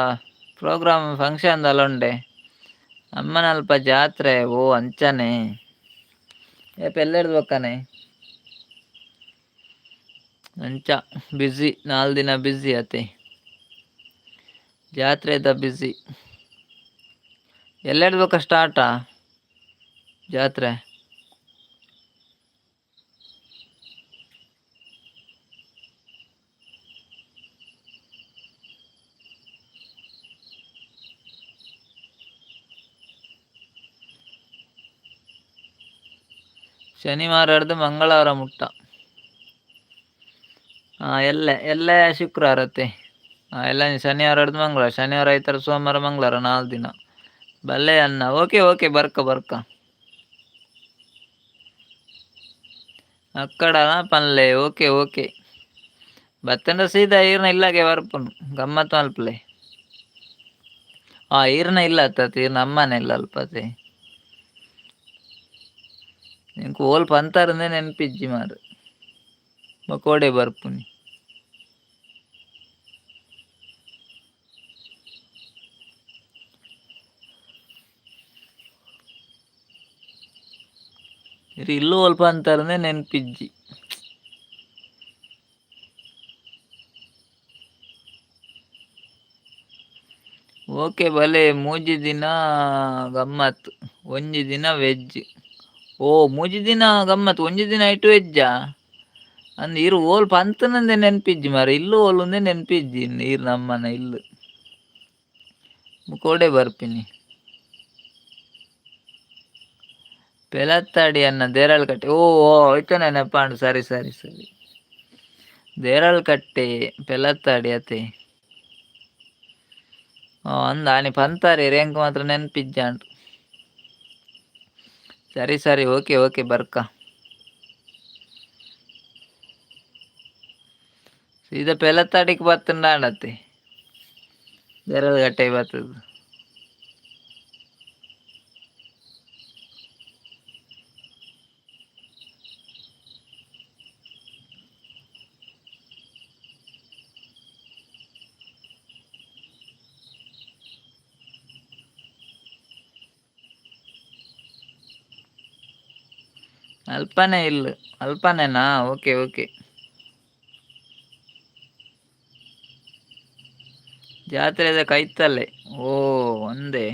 ಪ್ರೋಗ್ರಾಮ್ ಫಂಕ್ಷನ್ ದಾಲ ಉಂಡೆ ಅಮ್ಮನಲ್ಪ ಜಾತ್ರೆ? ಓ ಅಂಚನೆ. ಏಪ ಎಲ್ಲೆಡ್ದು ಬೊಕ್ಕನೆ ಅಂಚ ಬ್ಯುಸಿ, ನಾಲ್ ದಿನ ಬ್ಯುಸಿ ಅತೆ, ಜಾತ್ರೆದ ಬ್ಯುಸಿ. ಎಲ್ಲೆಡ್ದು ಬೊಕ್ಕ ಸ್ಟಾರ್ಟಾ ಜಾತ್ರೆ? ಶನಿವಾರ ಹಿಡ್ದು ಮಂಗಳವಾರ ಮುಟ್ಟ. ಹಾಂ, ಎಲ್ಲೆ ಎಲ್ಲೆ ಶುಕ್ರವಾರ ಅತ್ತೆ. ಹಾಂ, ಎಲ್ಲ ಶನಿವಾರ ಹಿಡ್ದು ಮಂಗಳವಾರ, ಶನಿವಾರ ಐತಾರ ಸೋಮವಾರ ಮಂಗಳವಾರ ನಾಲ್ಕು ದಿನ. ಬಲ್ಲೆ ಅನ್ನ. ಓಕೆ ಓಕೆ, ಬರ್ಕ ಬರ್ಕ. ಅಕ್ಕಡ ಪನ್ಲೆ. ಓಕೆ ಓಕೆ, ಬತ್ತಂಡ ಸೀದಾ ಈರ್ನ ಇಲ್ಲಾಗೆ ಬರ್ಪುನು, ಗಮ್ಮತ್ ಮಲ್ಪಲೆ. ಆ ಈರ್ನ ಇಲ್ಲ ಅತ್ತ, ಈರ್ನ ಅಮ್ಮನೆ ಇಲ್ಲ ಅಲ್ಪತೆ. ಇಂಕ್ ಓಲ್ ಪಂತಾರಂದೇ ನೆನ್ಪಿಜ್ಜಿ ಮಾರು, ಬಕೋಡೆ ಬರ್ಪುನಿ. ಇರು ಇಲ್ಲು ಒಲ್ಪ ಅಂತಾರಂದೇ ನೆನ್ಪಿಜ್ಜಿ. ಓಕೆ ಬಲೆ. ಮೂಜಿ ದಿನ ಗಮ್ಮತ್, ಒಂಜಿ ದಿನ ವೆಜ್. ಓ, ಮೂಜಿ ದಿನ ಗಮ್ಮತ್, ಒಂಜಿ ದಿನ ಇಟ್ಟು ವೆಜ್ಜಾ ಅಂದ್. ಇರು ಓಲ್ ಪಂತನಂದೆ ನೆನ್ಪಿಜ್ಜಿ ಮಾರ, ಇಲ್ಲು ಓಲುಂದೆ ನೆನ್ಪಿಜ್ಜಿ. ಇರು ನಮ್ಮನ ಇಲ್ಲು ಕೋಡೆ ಬರ್ಪಿನಿ. ಪೆಲತ್ತಾಡಿ ಅನ್ನ ದೇರಳಕಟ್ಟೆ. ಓ ಓ, ಹೋಯ್ತು ನೆನಪಾಂಡು. ಸರಿ ಸರಿ ಸರಿ, ದೇರಳಕಟ್ಟೆ ಪೆಲತ್ತಾಡಿ ಅತೆ. ಓ ಅಂದ ಆನಿ ಪಂತಾರಿ ರೇಂಕ್ ಮಾತ್ರ ನೆನ್ಪಿಜ್ಜಾಂಡು. ಸರಿ ಸರಿ, ಓಕೆ ಓಕೆ, ಬರ್ಕ. ಸೀದಾ ಪೆಲತ್ತಾಡಿಗೆ ಬತ್ತಂಡಾಂಡತ್ತೆ, ದೇರಳಕಟ್ಟೆ ಬರ್ತದೆ. ಅಲ್ಪನೇ ಇಲ್ಲ, ಅಲ್ಪನೇನಾ? Okay okay. ಜಾತ್ರೆದ ಕೈತಲ್ಲೇ. ಓ ಒಂದೇ.